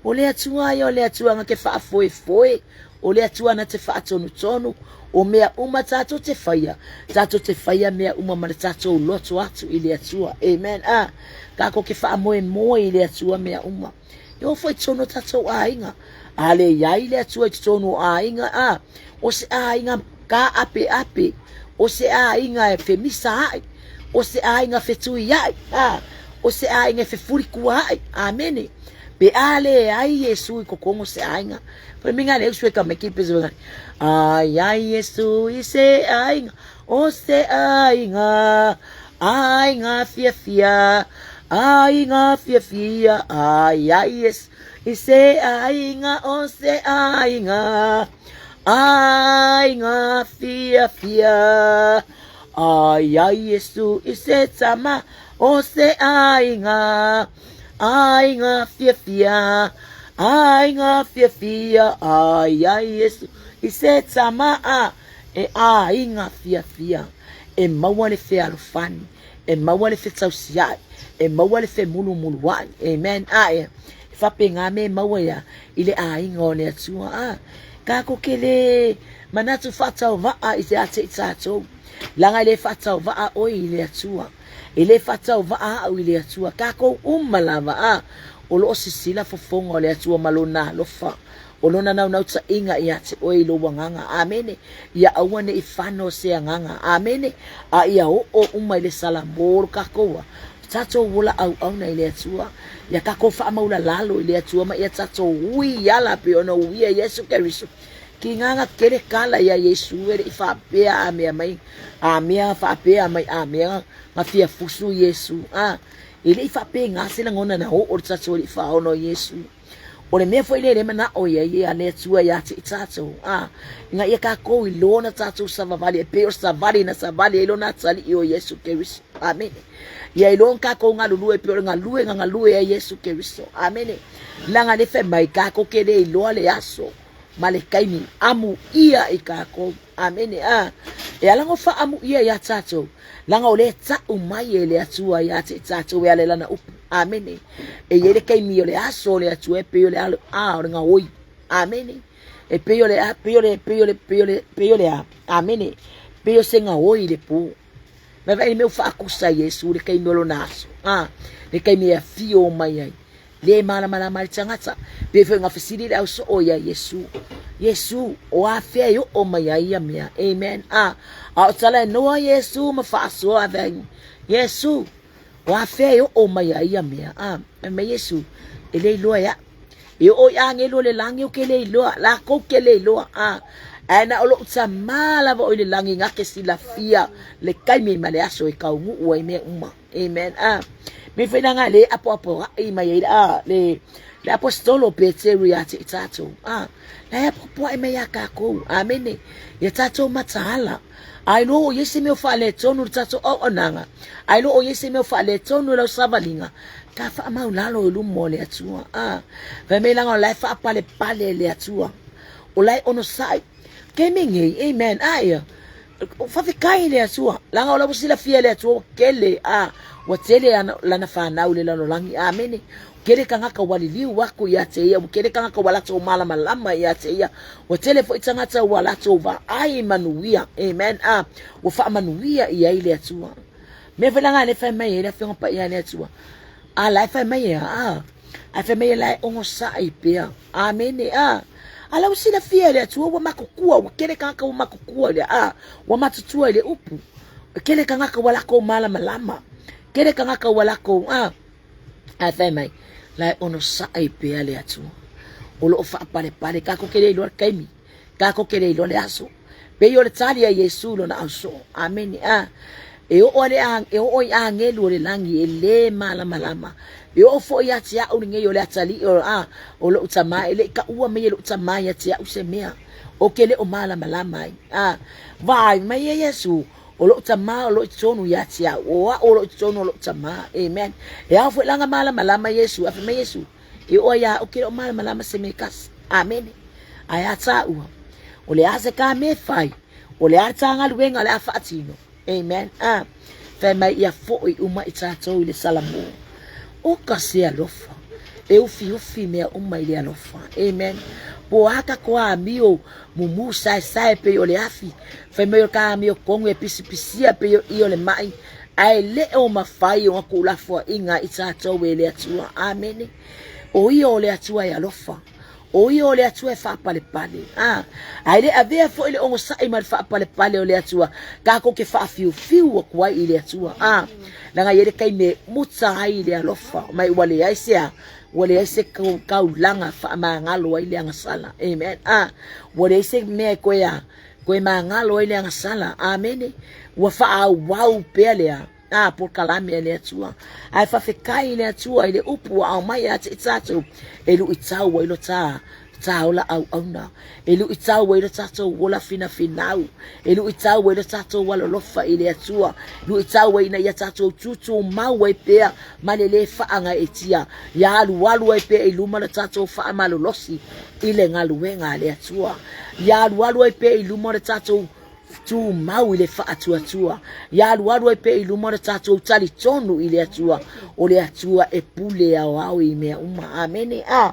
o le Atua ia o le Atua na te faafoefoe O le Atua na te faatonutonu, o mea uma tatou te faia, tatou te faia mea uma ma le tatou loto atu i le Atua. Amen. A, tatou ke faamoemoe i le Atua mea uma. E oo foi i totonu o tatou aiga. A le iai le Atua i totonu o aiga, a, o se aiga kāʻapeʻape, o se aiga e femisa aʻe, o se aiga fetuiaʻi, a, o se aiga e fefulikuaʻi. Amene. Pe a leai Iesu i kokogo se aiga. Fai mai nga le usu e ka mai ki pese mai. Ai ai Iesu i se aiga, o se aiga, aiga fiafia, aiga fiafia, ai ai Iesu i se aiga, o se aiga, aiga fiafia. Ai ai Iesu i se tama, o se aiga, aiga fiafia, aiga fiafia, ai ai Iesu i se tama a e aiga fiafia, e maua le fealofani, e maua le fetausiai, e maua le femulumuluai. Amen. A e faapena mea e maua ia i le aiga o le Atua. A tatou ke le manatu faatauvaa i te ate i tatou, leaga e le faatauvaa oe i le Atua. E le faatauvaa au i le Atua. Tatou uma lava a o loo sisila fofoga o le Atua ma lona alofa, o lona naunautaiga ia te oe i lou agaga. Amene. Ia aua ne i fano se agaga. Amene. A ia oo uma i le salamo lo tatou a tatou ola auauna i le Atua. Ia tatou faamaulalalo i le Atua ma ia tatou ui i ala pei ona uia Iesu Keriso. Kinaga tele tala ia Iesu e le i faapea a mea mai a mea faapea mai a mea na fia fusu Iesu a e le i faapena se lagona na oo le tatou alii faaola o Iesu. O le mea foi lea le manao ia ia le Atua ia te i tatou a ina ia tatou iloa na tatou savavali e pei o savali na savali ai lona atalii o Iesu Keriso. Amene. Ia iloa na tatou galulue e pei o le galue na galue ai Iesu Keriso. Amene. Leaga le fai mai tatou te le iloa le aso ma le taimi amuia i tatou. Amene. A e ala no faamuia ia tatou, leaga o le tau mai e le Atua ia te i tatou e ala i lana upu. Amene. E i ai le taimi o le aso o le Atua e pei o le alo a o le gaoi. Amene. E pei o le a pei o le pei o le pei o le pei o le a. Amene. Pei o se gaoi i le po. Mai vaai le mea ua faakusa Iesu le taimi o lona aso. A le taimi e afio mai ai. Le malamalama ai le tagata. Pei foi ona fesili le ausoo ia Iesu. Iesu, o afea e oo mai ai ia mea. Amen. A, a o talanoa Iesu ma faasoa ave ai. Iesu, o afea e oo mai ai ia mea. A, fai mai Iesu, e le iloa e au. E oo i agelu o le lagi ou ke le iloa, lakou ke le iloa. A, ae na o lou Tama lava o i le lagi na te silafia le taimi ma le aso e taunuu ai mea uma. Amen. A, me foi langa le apoapo ai mai ai a le le apostolo Peteru ia te i tatou. A, la e apoapo ai mai ia tatou. Amene. Ia tatou mataala. Ai lo o iai se mea o faaletonu le tatou auaunaga. Ai lo o iai se mea o faaletonu i lau savaliga. Ta faamaulalo i luma o le Atua. A, fai mai langa o la e faapalepale le Atua. O la e onosai. Taimi nei, amen, a ia, faafetai i le Atua, leaga o la ua silafia e le Atua ua tele, a, ua tele ana, lana fanau i le lalolagi, amene. Tele tagata ua liliu atu ia te ia, ua tele tagata ua latou malamalama ia te ia, ua tele foi tagata ua latou vaai manuia, amen, a, ua faamanuia i ai le Atua. Mea foi leaga lea fai mai ai le Afioga Paia a le Atua, a la e fai mai e a, ae fai mai e la e onosai pea. Amene. A, a la ua silafia e le Atua ua matutua, ua tele tagata ua matutua i le a, ua matutua i le upu. Tele tagata ua latou malamalama. Tele tagata ua latou a. Ae fai mai, la e onosai pea le Atua. O loo faapalepale, tatou te le iloa le taimi. Tatou te le iloa le aso. Pei o le tali a Iesu i lona ausoo. Amene. A, e oo ale a, e oo i agelu o le lagi e le malamalama. E oo foi ia te au lenei o le atalii o, a, o lou tama, e le i taua mai e lou tama ia te au se mea ou te le o malamalama ai. A, vaai mai e Iesu, o lou tama o lo o i totonu ia te au, o au o lo o i totonu o lou tama. Amen. E ao foi la ona malamalama Iesu, a fai mai Iesu, E oo ai ia au ke le o malamalama se mea e tasi. Amene. Ae a tāua, o le a se ka mea e fai, o le a le tā galuega o le a faatino. Amen. Ah, fai mai ia foi uma i tātou i le Salamo. O ka se alofa. E ufiufi mea uma i le alofa. Amen. Po a ka koa amio mumu saesae pei o le afi. Fai mai o ka amio kongu e pisipisia pei o i o le mai. Ae le o mafai ona tuulafoaiga i tatou e le Atua. Amene. O ia o le Atua e alofa. O ia o le Atua e faapalepale. A, ae le avea foi le onosai ma le faapalepale o le Atua, tatou te faafiufiu atu ai i le Atua. A, leaga e i ai le taimi e muta ai le alofa, mai ua leai se a. Ua leai se kaulaga faamagalo ai le agasala. Amen. A, ua leai se mea e koe a, koe magalo ai le agasala. Amene. Ua faaauau pea lea a polokalame a le Atua. Ae faafetai i le Atua i le upu ua aumai ia te i tatou e luitau ai lo ta ta ola auauna, e luitau ai lo tatou ola finafinau, e luitau ai lo tatou alolofa i le Atua, luitau ai ina ia tatou tutumau ai pea ma le lē faagaeetia, ia alualu ai pea i luma lo tatou faamalolosi i le galuega a le Atua, ia alualu ai pea i luma lo tatou tumau i le faatuatua, ia alualu ai pea i luma lo tatou talitonu i le Atua, o le Atua e pule aoao i mea uma. Amene. A.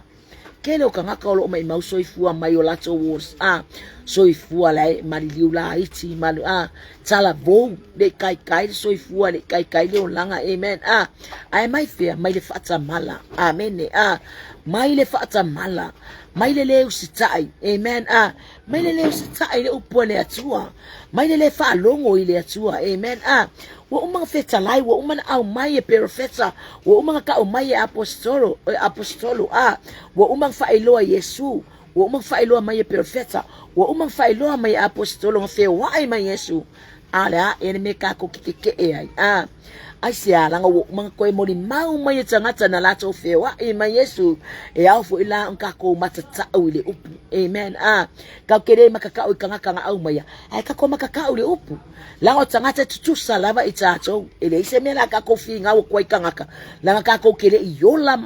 Tele o tagata o lo o maimau soifua mai o latou a soifua la e maliliu laiti malu a talavou le i kaikai le soifua le i kaikai le olaga. Amen. A ae mai fea? Mai le faatamala. Amene. A mai le faatamala, mai le le usitai. Amen. A mai le le usitai i le upu a le Atua, mai le le faalogo i le Atua. Amen. A ua uma ona fetalai, ua uma ona aumai e perofeta, ua uma ona tau mai e apostolo, e apostolo, a ua uma ona faailoa e Iesu, ua uma ona faailoa mai e perofeta, ua uma ona faailoa mai e apostolo, na feoai mai Iesu. A o le a ea le mea tatou te keke'e ai? A aisea leaga ua uma ona toe molimau mai e tagata na latou feoai mai Iesu, e ao foi la ona tatou matatau i le upu. Amen. A tatou te le matatau i tagata na aumaia, ae tatou matatau i le upu. Leaga o tagata e tutusa lava i tatou, e leai se mea o le a tatou finau atu ai i tagata, leaga tatou te le i ola,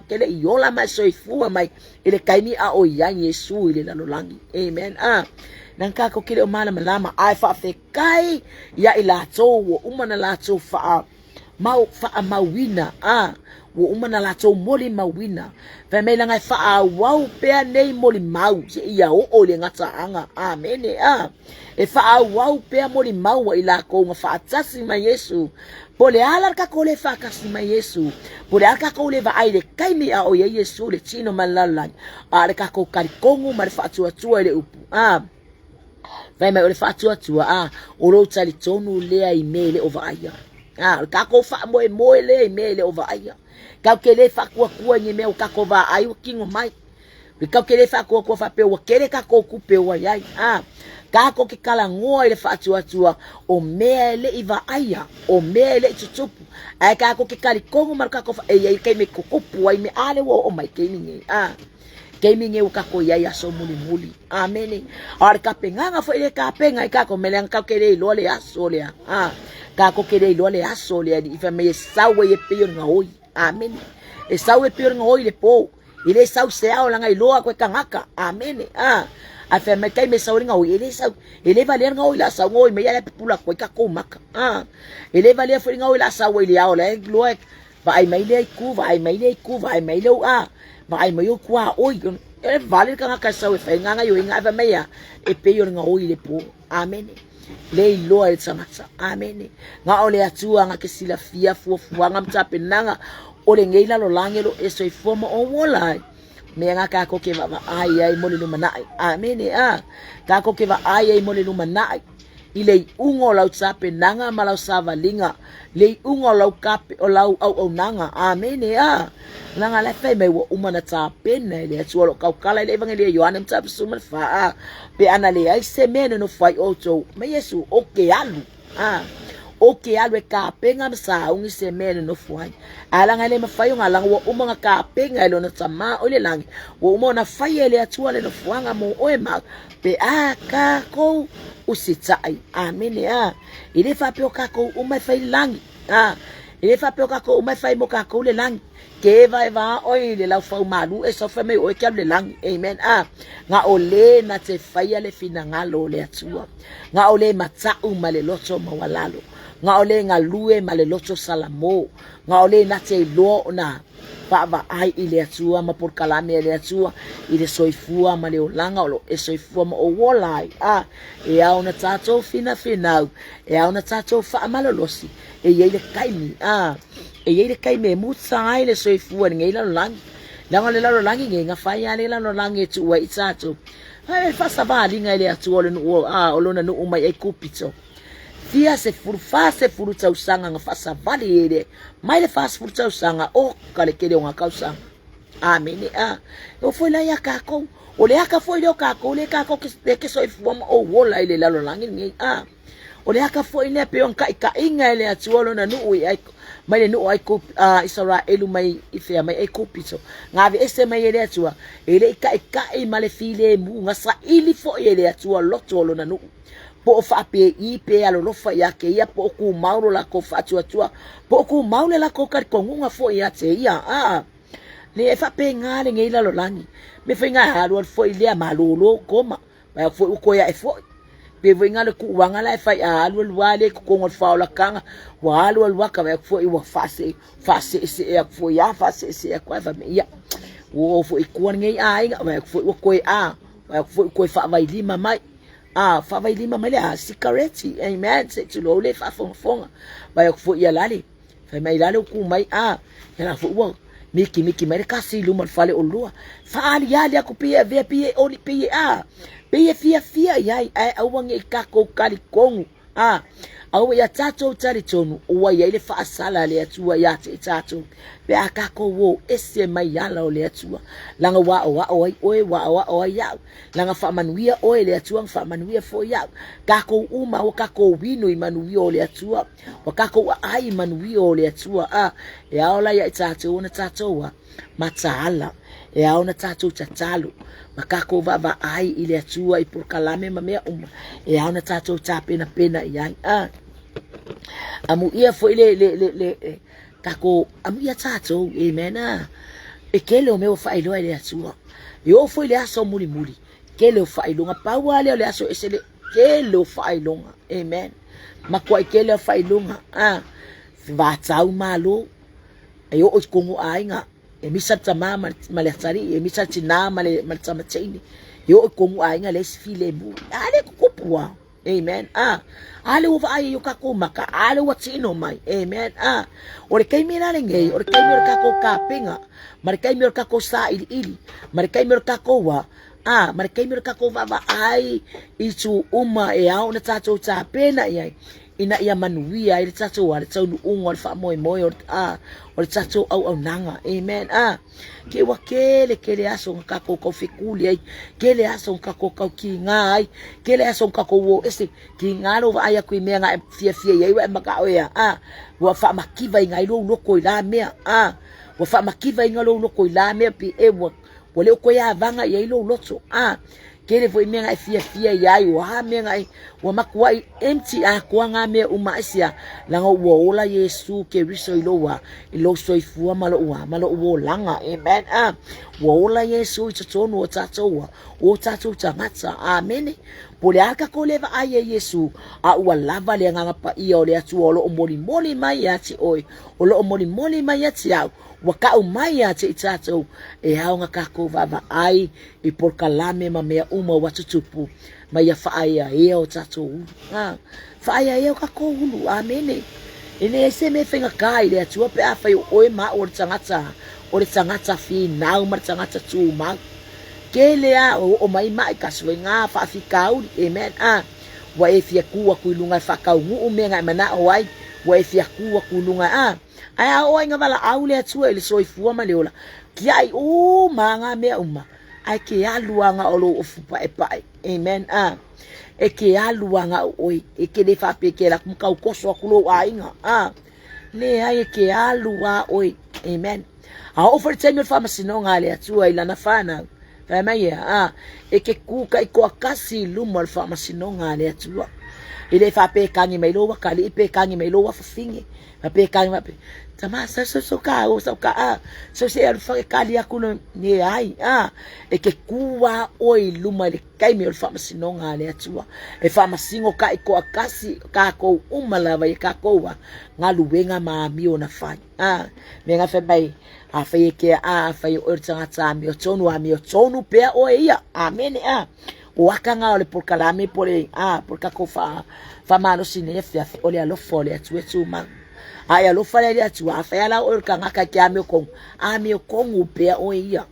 te le i ola ma e soifua mai i le taimi a o i ai Iesu i le lalolagi. Amen. A, leaga tatou te le o malamalama, ae faafetai ia i latou ua uma ona latou faa mau faamauina, a ua uma ona latou molimauina. Fai mai leaga e faaauau pea nei molimau seia oo i le gataaga. Amene. A e faaauau pea molimau a i lakou na faatasi ma Iesu. Po o le a la le tatou le faatasi ma Iesu, po o le a le tatou le vaai i le taimi a o i ai Iesu i le tino ma le lalolagi, a o le tatou talitonu ma le faatuatua i le upu. A fai mai o le faatuatua, a o lou talitonu lea i mea e le o vaaia. A o le tatou faamoemoe lea i mea e le o vaaia. Tatou te le faatuatua i ni mea ua tatou vaai ua tino mai. E tatou te le faatuatua faapea ua tele tatou tupe ua i ai. A, tatou te talanoa i le faatuatua o mea e le i vaaia, o mea e le i tutupu. Ae tatou te talitonu ma le tatou fa... e i ai taimi e tutupu ai mea, a lea ua oo mai taimi nei. A, taimi nei ua tatou i ai aso mulimuli. Amene. A o le tapenaga foi le tapena i tatou mea leaga tatou te le iloa le aso lea. A, tatou te le iloa le aso lea, i fai mai e sau ai e pei o le gaoi. Amene. E sau e pei o le gaoi i le po. E le sau se ao leaga iloa atu e tagata. Amene. A, ae fai mai taimi e sau ai le gaoi, e le sau, e le valea le gaoi la sau gaoi mai ae pupula atu ai tatou maka. A, e le valea foi le gaoi la sau ai i le ao la e iloa e vaai mai lea itu, vaai mai lea itu, vaai mai lea a, vaai mai ou tuaoi. E vale le tagata e sau e fai ngā gaioiga, ae fai mai a, e pei o le gaoi i le po. Amene. Le iloa e le tagata. Amene. Na o le Atua na te silafia fuafuaga ma tapenaga o lenei lalolagi o lo o e soifua ma ou ola ai. Mea na tatou te vaavaai ai mo le lumanai. Amene. A, tatou te vaai ai mo le lumanai i le iuga o lau tapenaga ma lau savaliga, le iuga o lau kape, o lau auaunaga. Amene. A, leaga la e fai mai ua uma ona tapena e le Atua o lo o tautala i le Evagelia Ioane mataupu 14, a, pe ana leai se mea e nonofo ai outou ma Iesu, ou te alu. A, ou te alu e tapena ma sauni se mea e nonofo ai. Ae leaga e le mafai ona laga, ua uma ona tapena e lona Tama o i le lagi, ua uma ona faia e le Atua le nofoaga mo oe ma au, pe a takou usitai. Amene. A, e le faapea o takou uma e fai le lagi. A, e le faapea o takou uma e fai mo takou le lagi. Ke eva eva a oe i le laufau malu e sau fai mai o oe ke alu le lagi. Amen. A, na o le na te faia le finagalo o le Atua. Na o le mata'u ma le loto maualalo. Na o le galue ma le loto salamo. Na o le na te iloa ona vaavaai i le Atua ma polokalame a le Atua i le soifua ma le olaga o lo o e soifua ma ou ola ai. A, e ao ona tatou finafinau, e ao ona tatou faamalolosi, e i ai le taimi, a, e i ai le taimi e muta ai le soifua i lenei lalolagi. Leaga o le lalolagi nei, na fai lava le lalolagi e tuu ai i tatou. A e faasavaliga e le Atua o le nuu, a, o lona nuu mai Aikupito. Fia sefulu, 40 tausaga na faasavali e le, mai le 40 tausaga, o ka le tele o ngā tausaga. Amene a. E oo foi la iā kākou, o le aka foi lea o kākou lea kākou ke ke soifua ma ou ola i le lalolagi lenei a. O le aka foi lea pei ona kaʻikaʻiga e le Atua lona nuu i ai mai le nuu a Isaraelu mai i fea mai Aikupito, na aveese mai e le Atua, e le i kaʻikaʻi ma le filemu, na saili foi e le Atua loto o lona nuu. Po o faapēi pe alolofa iā kēia, po o kūmau lo lākou faatuatua, po o kūmau le lākou talitonuga foi iā te ia. A le e faapēnā lenei lalolagi. Me foi ngā alualu foi lea malōlō koma, mai foi ua toe aʻe foi. Pei foi ngā le kuuaga la e fai a alualu a lea i totonu o le faaolataga, ua alualu a ka vaai atu foi ua faasee faaseesee atu foi a faaseesee atu a fai mai ia ua oo foi i tua lenei aiga, vaai atu foi ua toe a, vaai atu foi ua toe faavailima mai. A faavailima mai le a sikareti, amen, se i tulou le faafogafoga. Vaai atu foi ia lale, fai mai lale ua tu mai a, ia la foi ua mikimiki mai le kasi i luma o le fale olua. Faaaliali atu pei e avea, pei e oli, pei e a, pei e fiafia i ai, ae aua ne i tatou talitonu. A, aua ia tatou talitonu ua i ai le faasala a le Atua ia te i tatou, pe a tatou o ese mai ala o le Atua. Leaga ua aoao ai oe, ua aoao ai au. Leaga faamanuia oe e le Atua, na faamanuia foi au. Tatou uma ua tatou inu i manuia o le Atua, ua tatou aai i manuia o le Atua. A, e ao la ia i tatou ona tatou a mataala, e ao ona tatou tatalo ma tatou vaavaai i le Atua i polokalame ma mea uma, e ao ona tatou tapenapena i ai. A, amuia foi le, le, le, le, le tatou, amuia tatou, amen. A, e tele o mea ua faailoa e le Atua. E oo foi le aso mulimuli, tele o faailoga. Pau lava lea o le aso ese le tele o faailoga. Amen. Matuai tele o faailoga. A, vatau malo, e oo i totonu o aiga, e misa le tama ma le atalii, e misa le tinā ma le tamateine, e oo i totonu o aiga leai se filemu. A lea e tutupu lava. Amen. A, a lea ua vaai i o kākou maka, a lea ua tino mai. Amen. A, o le taimi la lenei, o le taimi o le kākou kapega, ma le taimi o le kākou sāiliili, ma le taimi o le kākou wā, a, ma le taimi o le kākou vaavaai i itu uma e ao ona tātou tapena i ai, ina ia manuia ai le tatou a le taunuuga o le faamoemoe o le, a, o le tatou auaunaga. Amen. A, ke ua kele kele aso na kākou kau fekuli ai, kele aso na kākou kau kīgā ai, kele aso na kākou o ese, kīgā lou vaai aku i mea na e fiafia i ai ua e makaʻo ea, a, ua faamakiva i ngai lou loko i la mea, a, ua faamakiva i lou loko i la mea pi e ua, ua le o koe avaga i ai lou loto, a, Tele foi mea na e fiafia i ai, o a mea na e, ua makuai empty atoa ngā mea uma aisia, leaga ua ola Iesu Keriso i lou a, i lou soifua ma lou a, ma lou olaga. Amen. A, ua ola Iesu i totonu o tatou a, o tatou tagata. Amene. Po o le a ka kou le vaai e Iesu, a ua lava le Agaga Paia o le Atua o lo o molimoli mai ia te oe, o lo o molimoli mai ia te au, ua kau mai ia te i tatou, e ao na kakou vaavaai i polokalame ma mea uma ua tutupu ma ia faaeaea o tatou ulu. A, faaeaea o tatou ulu. Amene. E leai se mea e faigata i le Atua pe afai o oe ma au o le tagata, o le tagata finau ma le tagata tumau. Tele a o oo mai maʻi kasi foi ngā faafitauli. Amen. A, ua e fia kū aku i luga e faataunuu mea na e manaʻo ai, ua e fia kū aku i luga, a, ae a oo ai na valaau le Atua i le soifua ma le ola, kiaʻi uma ngā mea uma, ae ke alu a na o lou ofu paʻepaʻe. Amen. A, e ke alu a na o oe, e ke le faapea ke ala aku ma kaukoso aku lou aiga. A, leai e ke alu a oe. Amen. A oo foi le taimi o le faamasinoga a le Atua i lana whanau, fai mai ia, a, e ke kūkaʻi toakasi i luma o le faamasinoga a le Atua. E le faapea e kagi mai lou akalii pe kagi mai lou afafine, faapea e kagi mai, tama, sau, sau, sau ka, o, sau ka, a, sau se alu whake kali aku no, ne ai, a, e ke kū a oe i luma i le taimi o le faamasinoga a le Atua. E faamasino kaʻi toakasi kākou uma lava ia kākou a galuega ma amio na whai. A, me nga fai mai, a fai e ke a, a fai o oe le tagata amiotonu, amiotonu pea oe ia. Amene, a. O aka nga o le polokalame po le, a, po le kakou wha, whamalosi nei afiafi, o le alofa o le Atua e tumau. A e alofa lea i le Atua, a fai ala oe o le kangaka e ke amiokongu, amiokongu pea oe ia.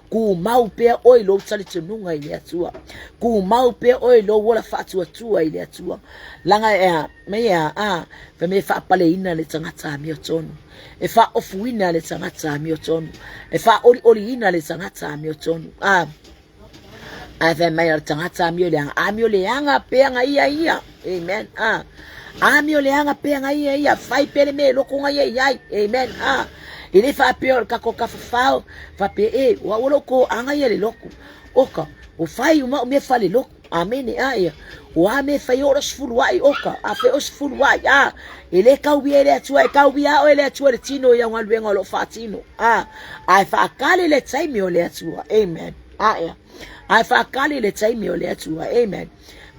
Tumau pea oe i lou talitonuga i le Atua. Tumau pea oe i lou ola faatuatua i le Atua. Laga e a, mai e a, a, fai mai e faapaleina le tagata amiotonu. E faaofuina le tagata amiotonu. E faaolioliina le tagata amiotonu. A, ae fai mai o le tagata amio leaga. Amio leaga pea ga ia ia. Amen. A, amio leaga pea ga ia ia. Fai pea le mea e loko ga ia i ai. Amen. A, e le faapea o le kako kafafao, faapea e, o au o lou toaga ia le loku. Oka, o fai uma au mea fale loku. Amene a ia. O a mea fai o le sefulu ai oka, a fai o sefulu ai a. E le kauia e le Atua, e kauia oe e le Atua le tino i au galuega o lo o faatino. A, ae faakali le taimi o le Atua. Amen. A ia. Ae faakali le taimi o le Atua. Amen.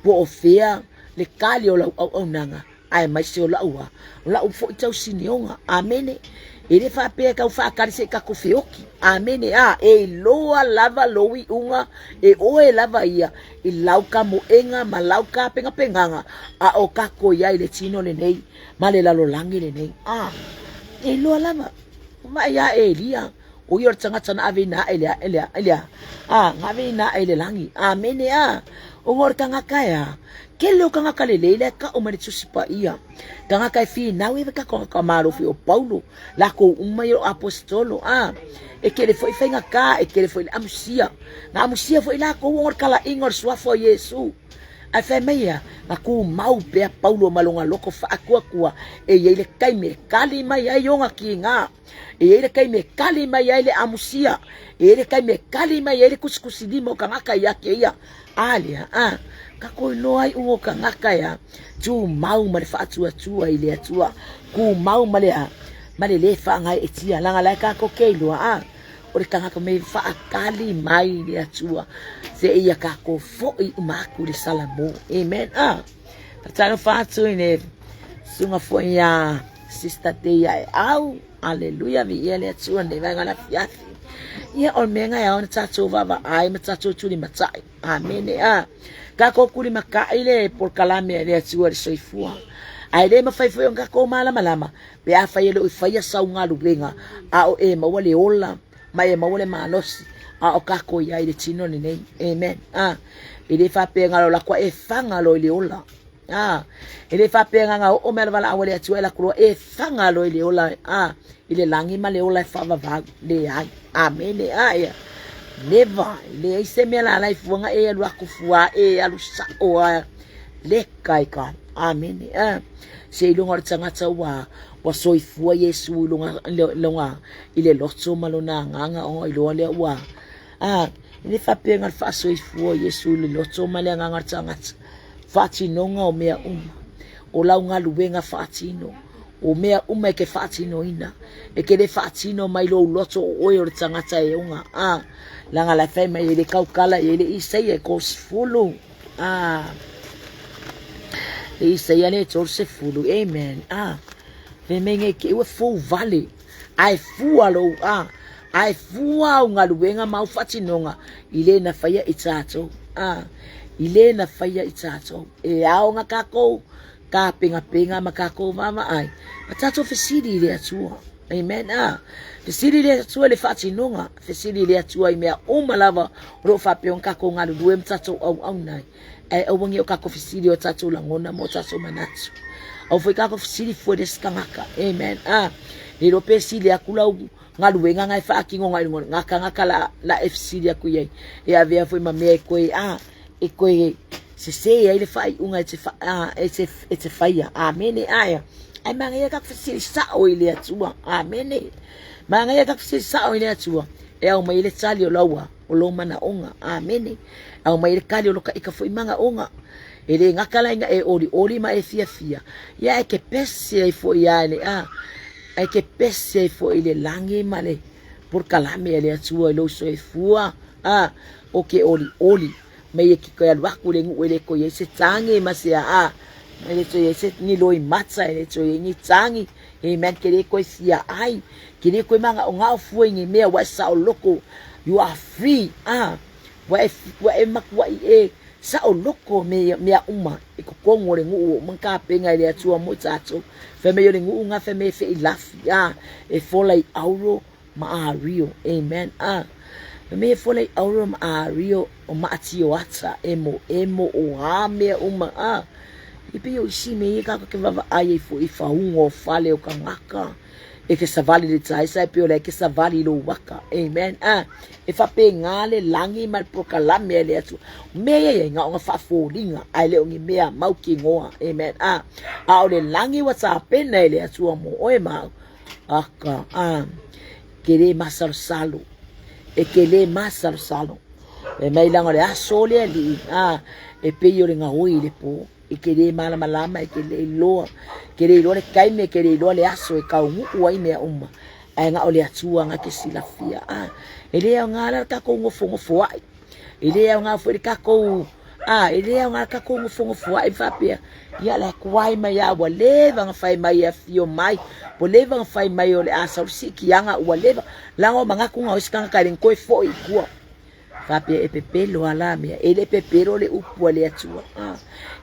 Po o fea le kali o lau auaunaga, aemaise o la'u a, o la'u foi tausinioga. Amene. E le faapea e tau faakali se i tatou feoki. Amene. A, e iloa lava lou iuga e oe lava ia i lau kamoega ma lau kapegapegaga a o tatou i ai i le tino lenei ma le lalolagi lenei. A, e iloa lava. Vaai ia Elia, O ia o le tagata na aveina ae le, le, le, a, na aveina ae le lagi. Amene a. Ona o le tagata e a. Kele o tagata lelei la e ka'o mai le Tusi Paia. Tagata e finau e kako ka malofi o Paulo, lakou uma ia o aposetolo, a. E kele foi faigata, e kele foi le amusia. Na amusia foi lakou ona o le kalaiga o le suafa o Iesu. Ae fai mai ia, na tumau pea Paulo ma lona loto faatuatua e i ai le taimi e kali mai ai ona kiga. E i ai le taimi e kali mai ai le amusia, e i ai le taimi e kali mai ai le kusikusilima o tagata ia te ia. A lea, a, tatou iloa ai uga o tagata e a, tumau ma le faatuatua i le Atua, tumau ma le a, ma le lē faagaeetia, leaga la e tatou te iloa, a, o le tagata mea e faakali mai le Atua, seia tatou foi uma atu i le Salamo. Amen. A, faatalofa atu i le susuga foi ia Sister Teia e au. Aleluia, viia le Atua nei vaega o le afiafi. Ia, o le mea lena e ao ona tatou vaavaai ma tatou tulimatai. Amene. A, tatou tulimatai le polokalame a le Atua i le soifua. Ae le mafai foi ona tatou malamalama pe afai e le o i faia sau galuega a o e maua le ola ma e maua le malosi a o tatou i ai i le tino lenei. Amen. A, e le faapea na o le alu atu e faga loa i le ola. A, e le faapea na oo mai le valaau a le Atua e alu atu loa e faga loa i le ola, a, i le lagi ma le ola e faavavau. Leai. Amene. A, ia. Never. E leai se mea lala i fuaga e alu atu fua e alu sa'o a leka i ka. Amene. A, seiloga o le tagata ua ua soifua Iesu i luga luga i le loto ma lona agaga ona iloa lea ua a e le faapea na le faasoifua o Iesu i le loto ma le agaga o le tagata. Faatinoga o mea uma, o lau galuega faatino, o mea uma e ke faatinoina, e ke le faatino mai lou loto o oe o le tagata e oga, a, leaga la e fai mai e le taukala i ai le Isaia e 30, a, le Isaia le 30, amen, a, fai mai nei ke ua fou vale, ae fua lou, a, ae fua au galuega ma au faatinoga i le na faia i tatou, a, i le na faia i tatou. E ao na takou tapenapenaga ma takou vaavaai, ma tatou fesili i le Atua. Amen. A, fesili i le Atua i le faatinoga, fesili i le Atua i mea uma lava o lo o faapea ona takou galulue ma tatou auauna ai. Ae aua ne i o tatou fesili i o tatou lagona ma o tatou manatu. Aua foi tatou fesili fua i le isi tagata. Amen. A, le iloa pe sili atu lau galuega na e faatino nai luga na tagata la la e fesili atu i ai e avea foi ma mea e koe a e koe sese ai le faaiuga e te fa, a, e te, e te faia. Amene. Ae, ae manaia tatou fesili sa'o i le Atua. Amene. Manaia tatou fesili sa'o i le Atua e ao mai ai le tali o laua o lou manaoga. Amene. Ao mai ai le tali o lo ka ika foi manaoga. E le gata la ina e olioli ma e fiafia, ia e ke pese ai foi a le a, e ke pese ai foi i le lagi ma le polokalame a le Atua i lou soifua, a, o ke olioli mai e ke koe alu aku i le nuu e le toe i ai se tagi ma se a, e le toe i ai se ni loimata, e le toe i ai ni tagi, amen, ke le koe fia ai, ke le koe magaogao fua i ni mea ua e saoloko, you are free, a, ua e, ua e makuaʻi e saoloko me mea uma i totonu o le nuu ua uma ona tapena e le Atua mo i tatou. Fai mai o le nuu na fai mai e feilafi, a, e fola i auro ma ario. Amen. A. Fai mai e fola i auro ma ario o maatio ata emo emo o a mea uma a. E pei o isi mea ia kākou ke vaavaai ai foi i faauga o fale o kagaka. E ke savali le taisa e pei o lea e ke savali i lou aka. Amen. A, e faapena le lagi ma le polokalame a le Atua. O mea ia iai na o na faafoliga ae le o ni mea mautinoa. Amen. A, a o le lagi ua tapena e le Atua mo oe ma au. Aka, a, ke le masalosalo. E ke le masalosalo. Fai mai leaga o le aso o le Alii, a, e pei o le gaoi i le po. E ke le malamalama, e ke le iloa, ke le iloa le taimi, e ke le iloa le aso e taunuu ai mea uma. Ae na o le Atua na te silafia. A, e le aoga la le tatou nofonofoaʻi. E le aoga foi le tatou, a, e le aoga le tatou nofonofoaʻi ma faapea, ia la e tuai mai lava, ua leva ona fai mai e afio mai, ua leva ona fai mai o le a sau le siikiaga, ua leva. Leaga o manatu na o isi tagata e le toe foi i tua. Faapea e pepelo a la mea, e le pepelo le upu a le Atua. A,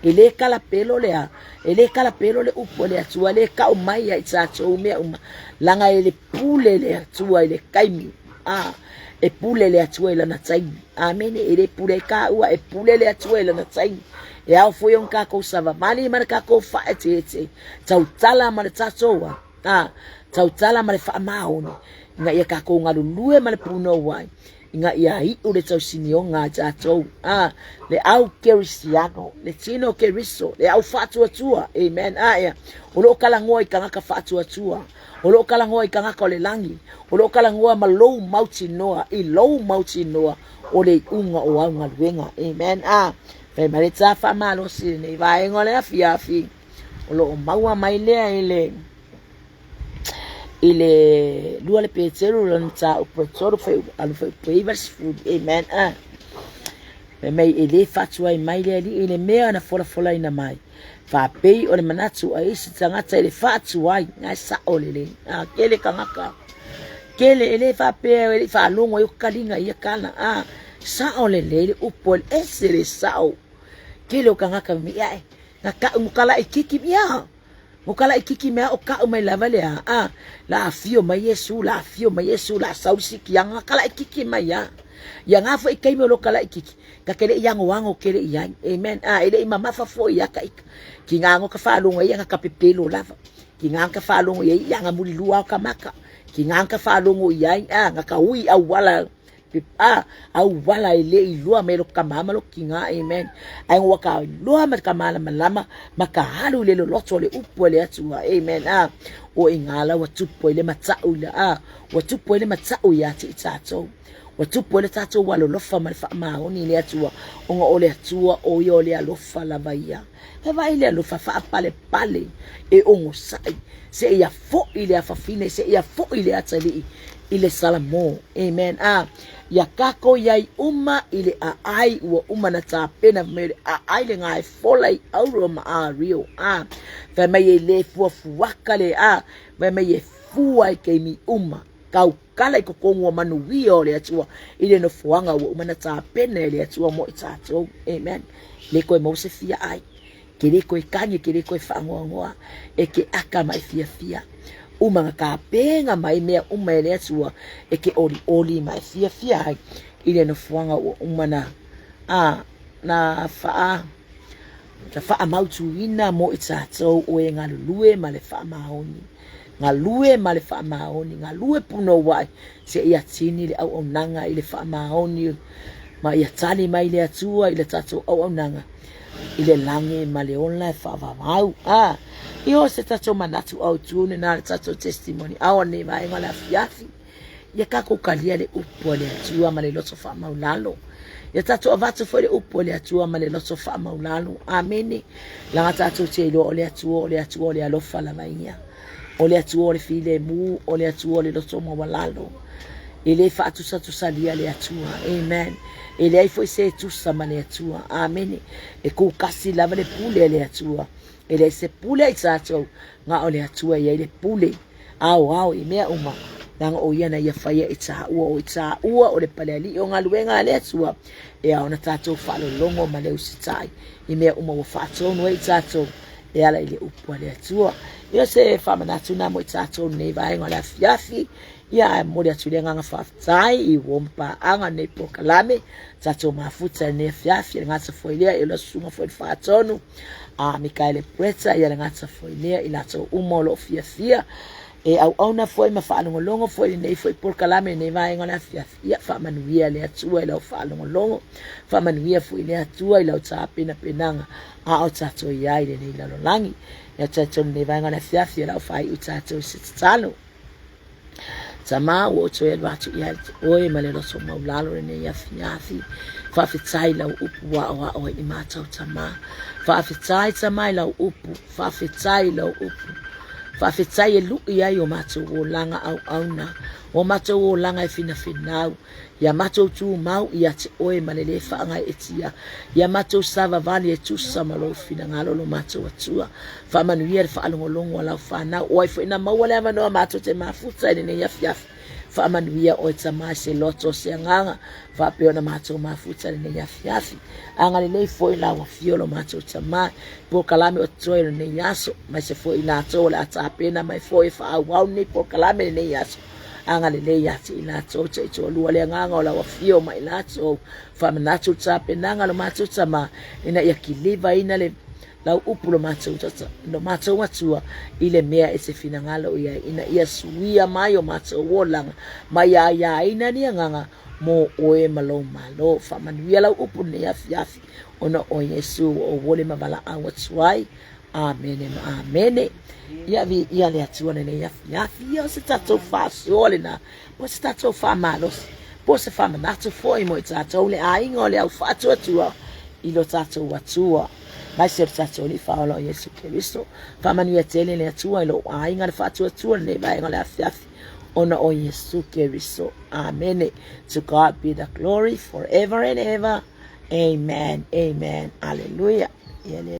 e le kalapelo le a, e le kalapelo le upu a le Atua, e le kau mai ia i tatou mea uma, leaga e le pule le Atua i le taimi. A, e pule le Atua i lana taimi. Amene, e le pule ai kāua, e pule le Atua i lana taimi. E ao foi ona tatou savavali ma le tatou faaeteete, tautala ma le tatou a, a, tautala ma le faamaoni, ina ia tatou galulue ma le punouai, ina ia iu le tausinioga a tatou, a, le au kerisiano, le tino Keriso, le au faatuatua, amen, a, ea, o lo o talanoa i tagata faatuatua, O lo o talanoa i tagata o le lagi, o lo o talanoa ma lou mautinoa, i lou mautinoa o le iuga o au galuega. Amen. A, fai mai le tā faamalosi i lenei vaega o le afiafi, o lo o maua mai lea i le i le lua le Peteru lona mataupu e 3 fai alu fai upu e 90. Amen. A, fai mai e le faatuai mai le Alii i le mea na folafolaina mai. Faapei o le manatu a isi tagata i le faatuai, na e sao lelei. A, kele tagata, kele e le faapea e le i faalogo ai o kaliga ia tala. A, sao lelei le upu e ese le sao. Kele o tagata me ia e, na kau mo kala i kiki ia. Mo kala i kiki mea o kau mai lava le a. A, la afio mai Iesu, la afio mai Iesu, la sau siki anga kala i kiki mai ia. Ia ngā foi taimi o lo kala i kiki. Ka ke le i agoago kele i ai. Amen. A, e le i mamafa foi ia ka ika. Ki ngā ngo ka whaalongo ia nga ka pepelo lava. Ki ngā ka whaalongo ia i anga muri lua o ka maka. Ki ngā ka whaalongo i ai, a, nga ka ui au wala, a, au wala e le i lua me lo ka mama lo ki ngā, amen. Ai ngua ka lua ma ka malama lama, ma ka halu le loloto le upu le atua, amen. A, o i ngā la ua tupu ai le matau la, a, ua tupu ai le matau ia te i tātou. Ua tupu ai le tatou alolofa ma le faamaoni i le Atua, ona o le Atua o ia o le alofa lava ia. E vaai le alofa faapalepale e onosai, seia foi le afafine, seia foi le atalii i le Salamo. Amen. A, ia kako iai uma i le aai ua uma na tapena fai mai o le aai le gae fola i auro ma ario. A, fai mai e le fuafuaka le a, fai mai e fua i keimi uma. Kau kala i totonu o manuia o le Atua i le nofoaga ua uma na tapena e le Atua mo i tatou. Amen. Le koe mau se fia ai. Ke le koe kani, ke le koe whaangoangoa, e ke aka ma e fiafia. Uma nga tapenga mai mea uma e le Atua, e ke oli oli ma e fiafia ai i le nofoaga ua uma na, a, na whaa, na whaamautuina mo i tatou o e galulue ma le whaamaoni. Galue ma le faamaoni, galue punouai, seia tini le auaunaga i le faamaoni, ma ia tali mai le Atua i le tatou auaunaga i le lagi ma le ola e faavavau. A, i o se tatou manatu autu lena le tatou testimony ao nei vaega o le afiafi. Ia tatou talia le upu a le Atua ma le loto faamaulalo. Ia tatou avatu foi le upu a le Atua ma le loto faamaulalo. Amene. Laga tatou te iloa o le Atua, o le Atua o le alofa lava ia. O le Atua o le filemu, o le Atua o le loto maualalo. E le faatusatusalia le Atua. Amen. E leai foi se tusa ma le Atua. Amene. E kukasi lava le pule a le Atua. E leai se pule a i tatou, na o le Atua e i ai le pule. Aoao i mea uma, leaga o ia na ia faia i tāua, o i tāua o le palealii o galuega a le Atua, e ao ona tatou faalologo ma le usitai i mea uma ua faatonu ai i tatou e ala i le upu a le Atua. Ia se faamanatu na mo i tatou lenei vaega o le afiafi. Ia ae momoli atu le agaga faafetai i uo ma paaga lenei polokalame, tatou mafuta i lenei afiafi, e le gata foi lea i le susuga foi i le faatonu a Mikaele Bretta, ia le gata foi lea i latou uma o lo o fiafia e auauna foi ma faalogologo foi i lenei foi polokalame i lenei vaega o le afiafi. Ia faamanuia le Atua i lau faalogologo, faamanuia foi le Atua i lau tapenapenaga a o tatou i ai i lenei lalolagi. Ia talitonu lenei vaega o le afiafi o le a faaiu tatou i se tatalo. Tama, ua ou toe alu atu ia te oe ma le loto maulalo lenei afiafi. Faafetai i lau upu ua aoao ai i matou tama. Faafetai tama i lau upu, faafetai i lau upu. Faafetai e lui ai o matou olaga auauna, o matou olaga e finafinau, ia matou tumau ia te oe ma le lē faagaeetia, ia matou savavali e tusa ma lou finagalo lo matou Atua. Faamanuia le faalogologo a lau fanau, o ai foi na maua le avanoa matou te mafuta i lenei afiafi. Faamanuia oe tama i se loto o se agaga, faapea ona matou mafuta i lenei afiafi. Agalelei foi lau afio lo matou tama, polokalame o totoe o lenei aso, aemaise foi i latou o le a tapena mai foi e faaauau lenei polokalame i lenei aso. Agalelei ia te i latou taitoalua le agaga o lau afio ma i latou. Faamanatu le tapenaga lo matou tama, ina ia kilivaina le lau upu lo matou, lo matou Atua i le mea e te finagalo i ai, ina ia suia mai o matou olaga ma ia aiaina ni agaga mo oe ma lou Malo. Faamanuia lau upu lenei afiafi, ona o Iesu ua ou ole ma valaau atu ai. Amene ma amene. Ia viia le Atua lenei afiafi. Ia o se tatou faasoa lena, po o se tatou faamalosi, po o se faamanatu foi mo i tatou le aiga o le au faatuatua i lo tatou Atua. Aemaise o le tatou Alii Faaola o Iesu Keriso. Faamanuia tele le Atua i lou aiga le faatuatua lenei vaega o le afiafi ona o Iesu Keriso. Amene. To God be the glory forever and ever. Amen. Amen. Hallelujah.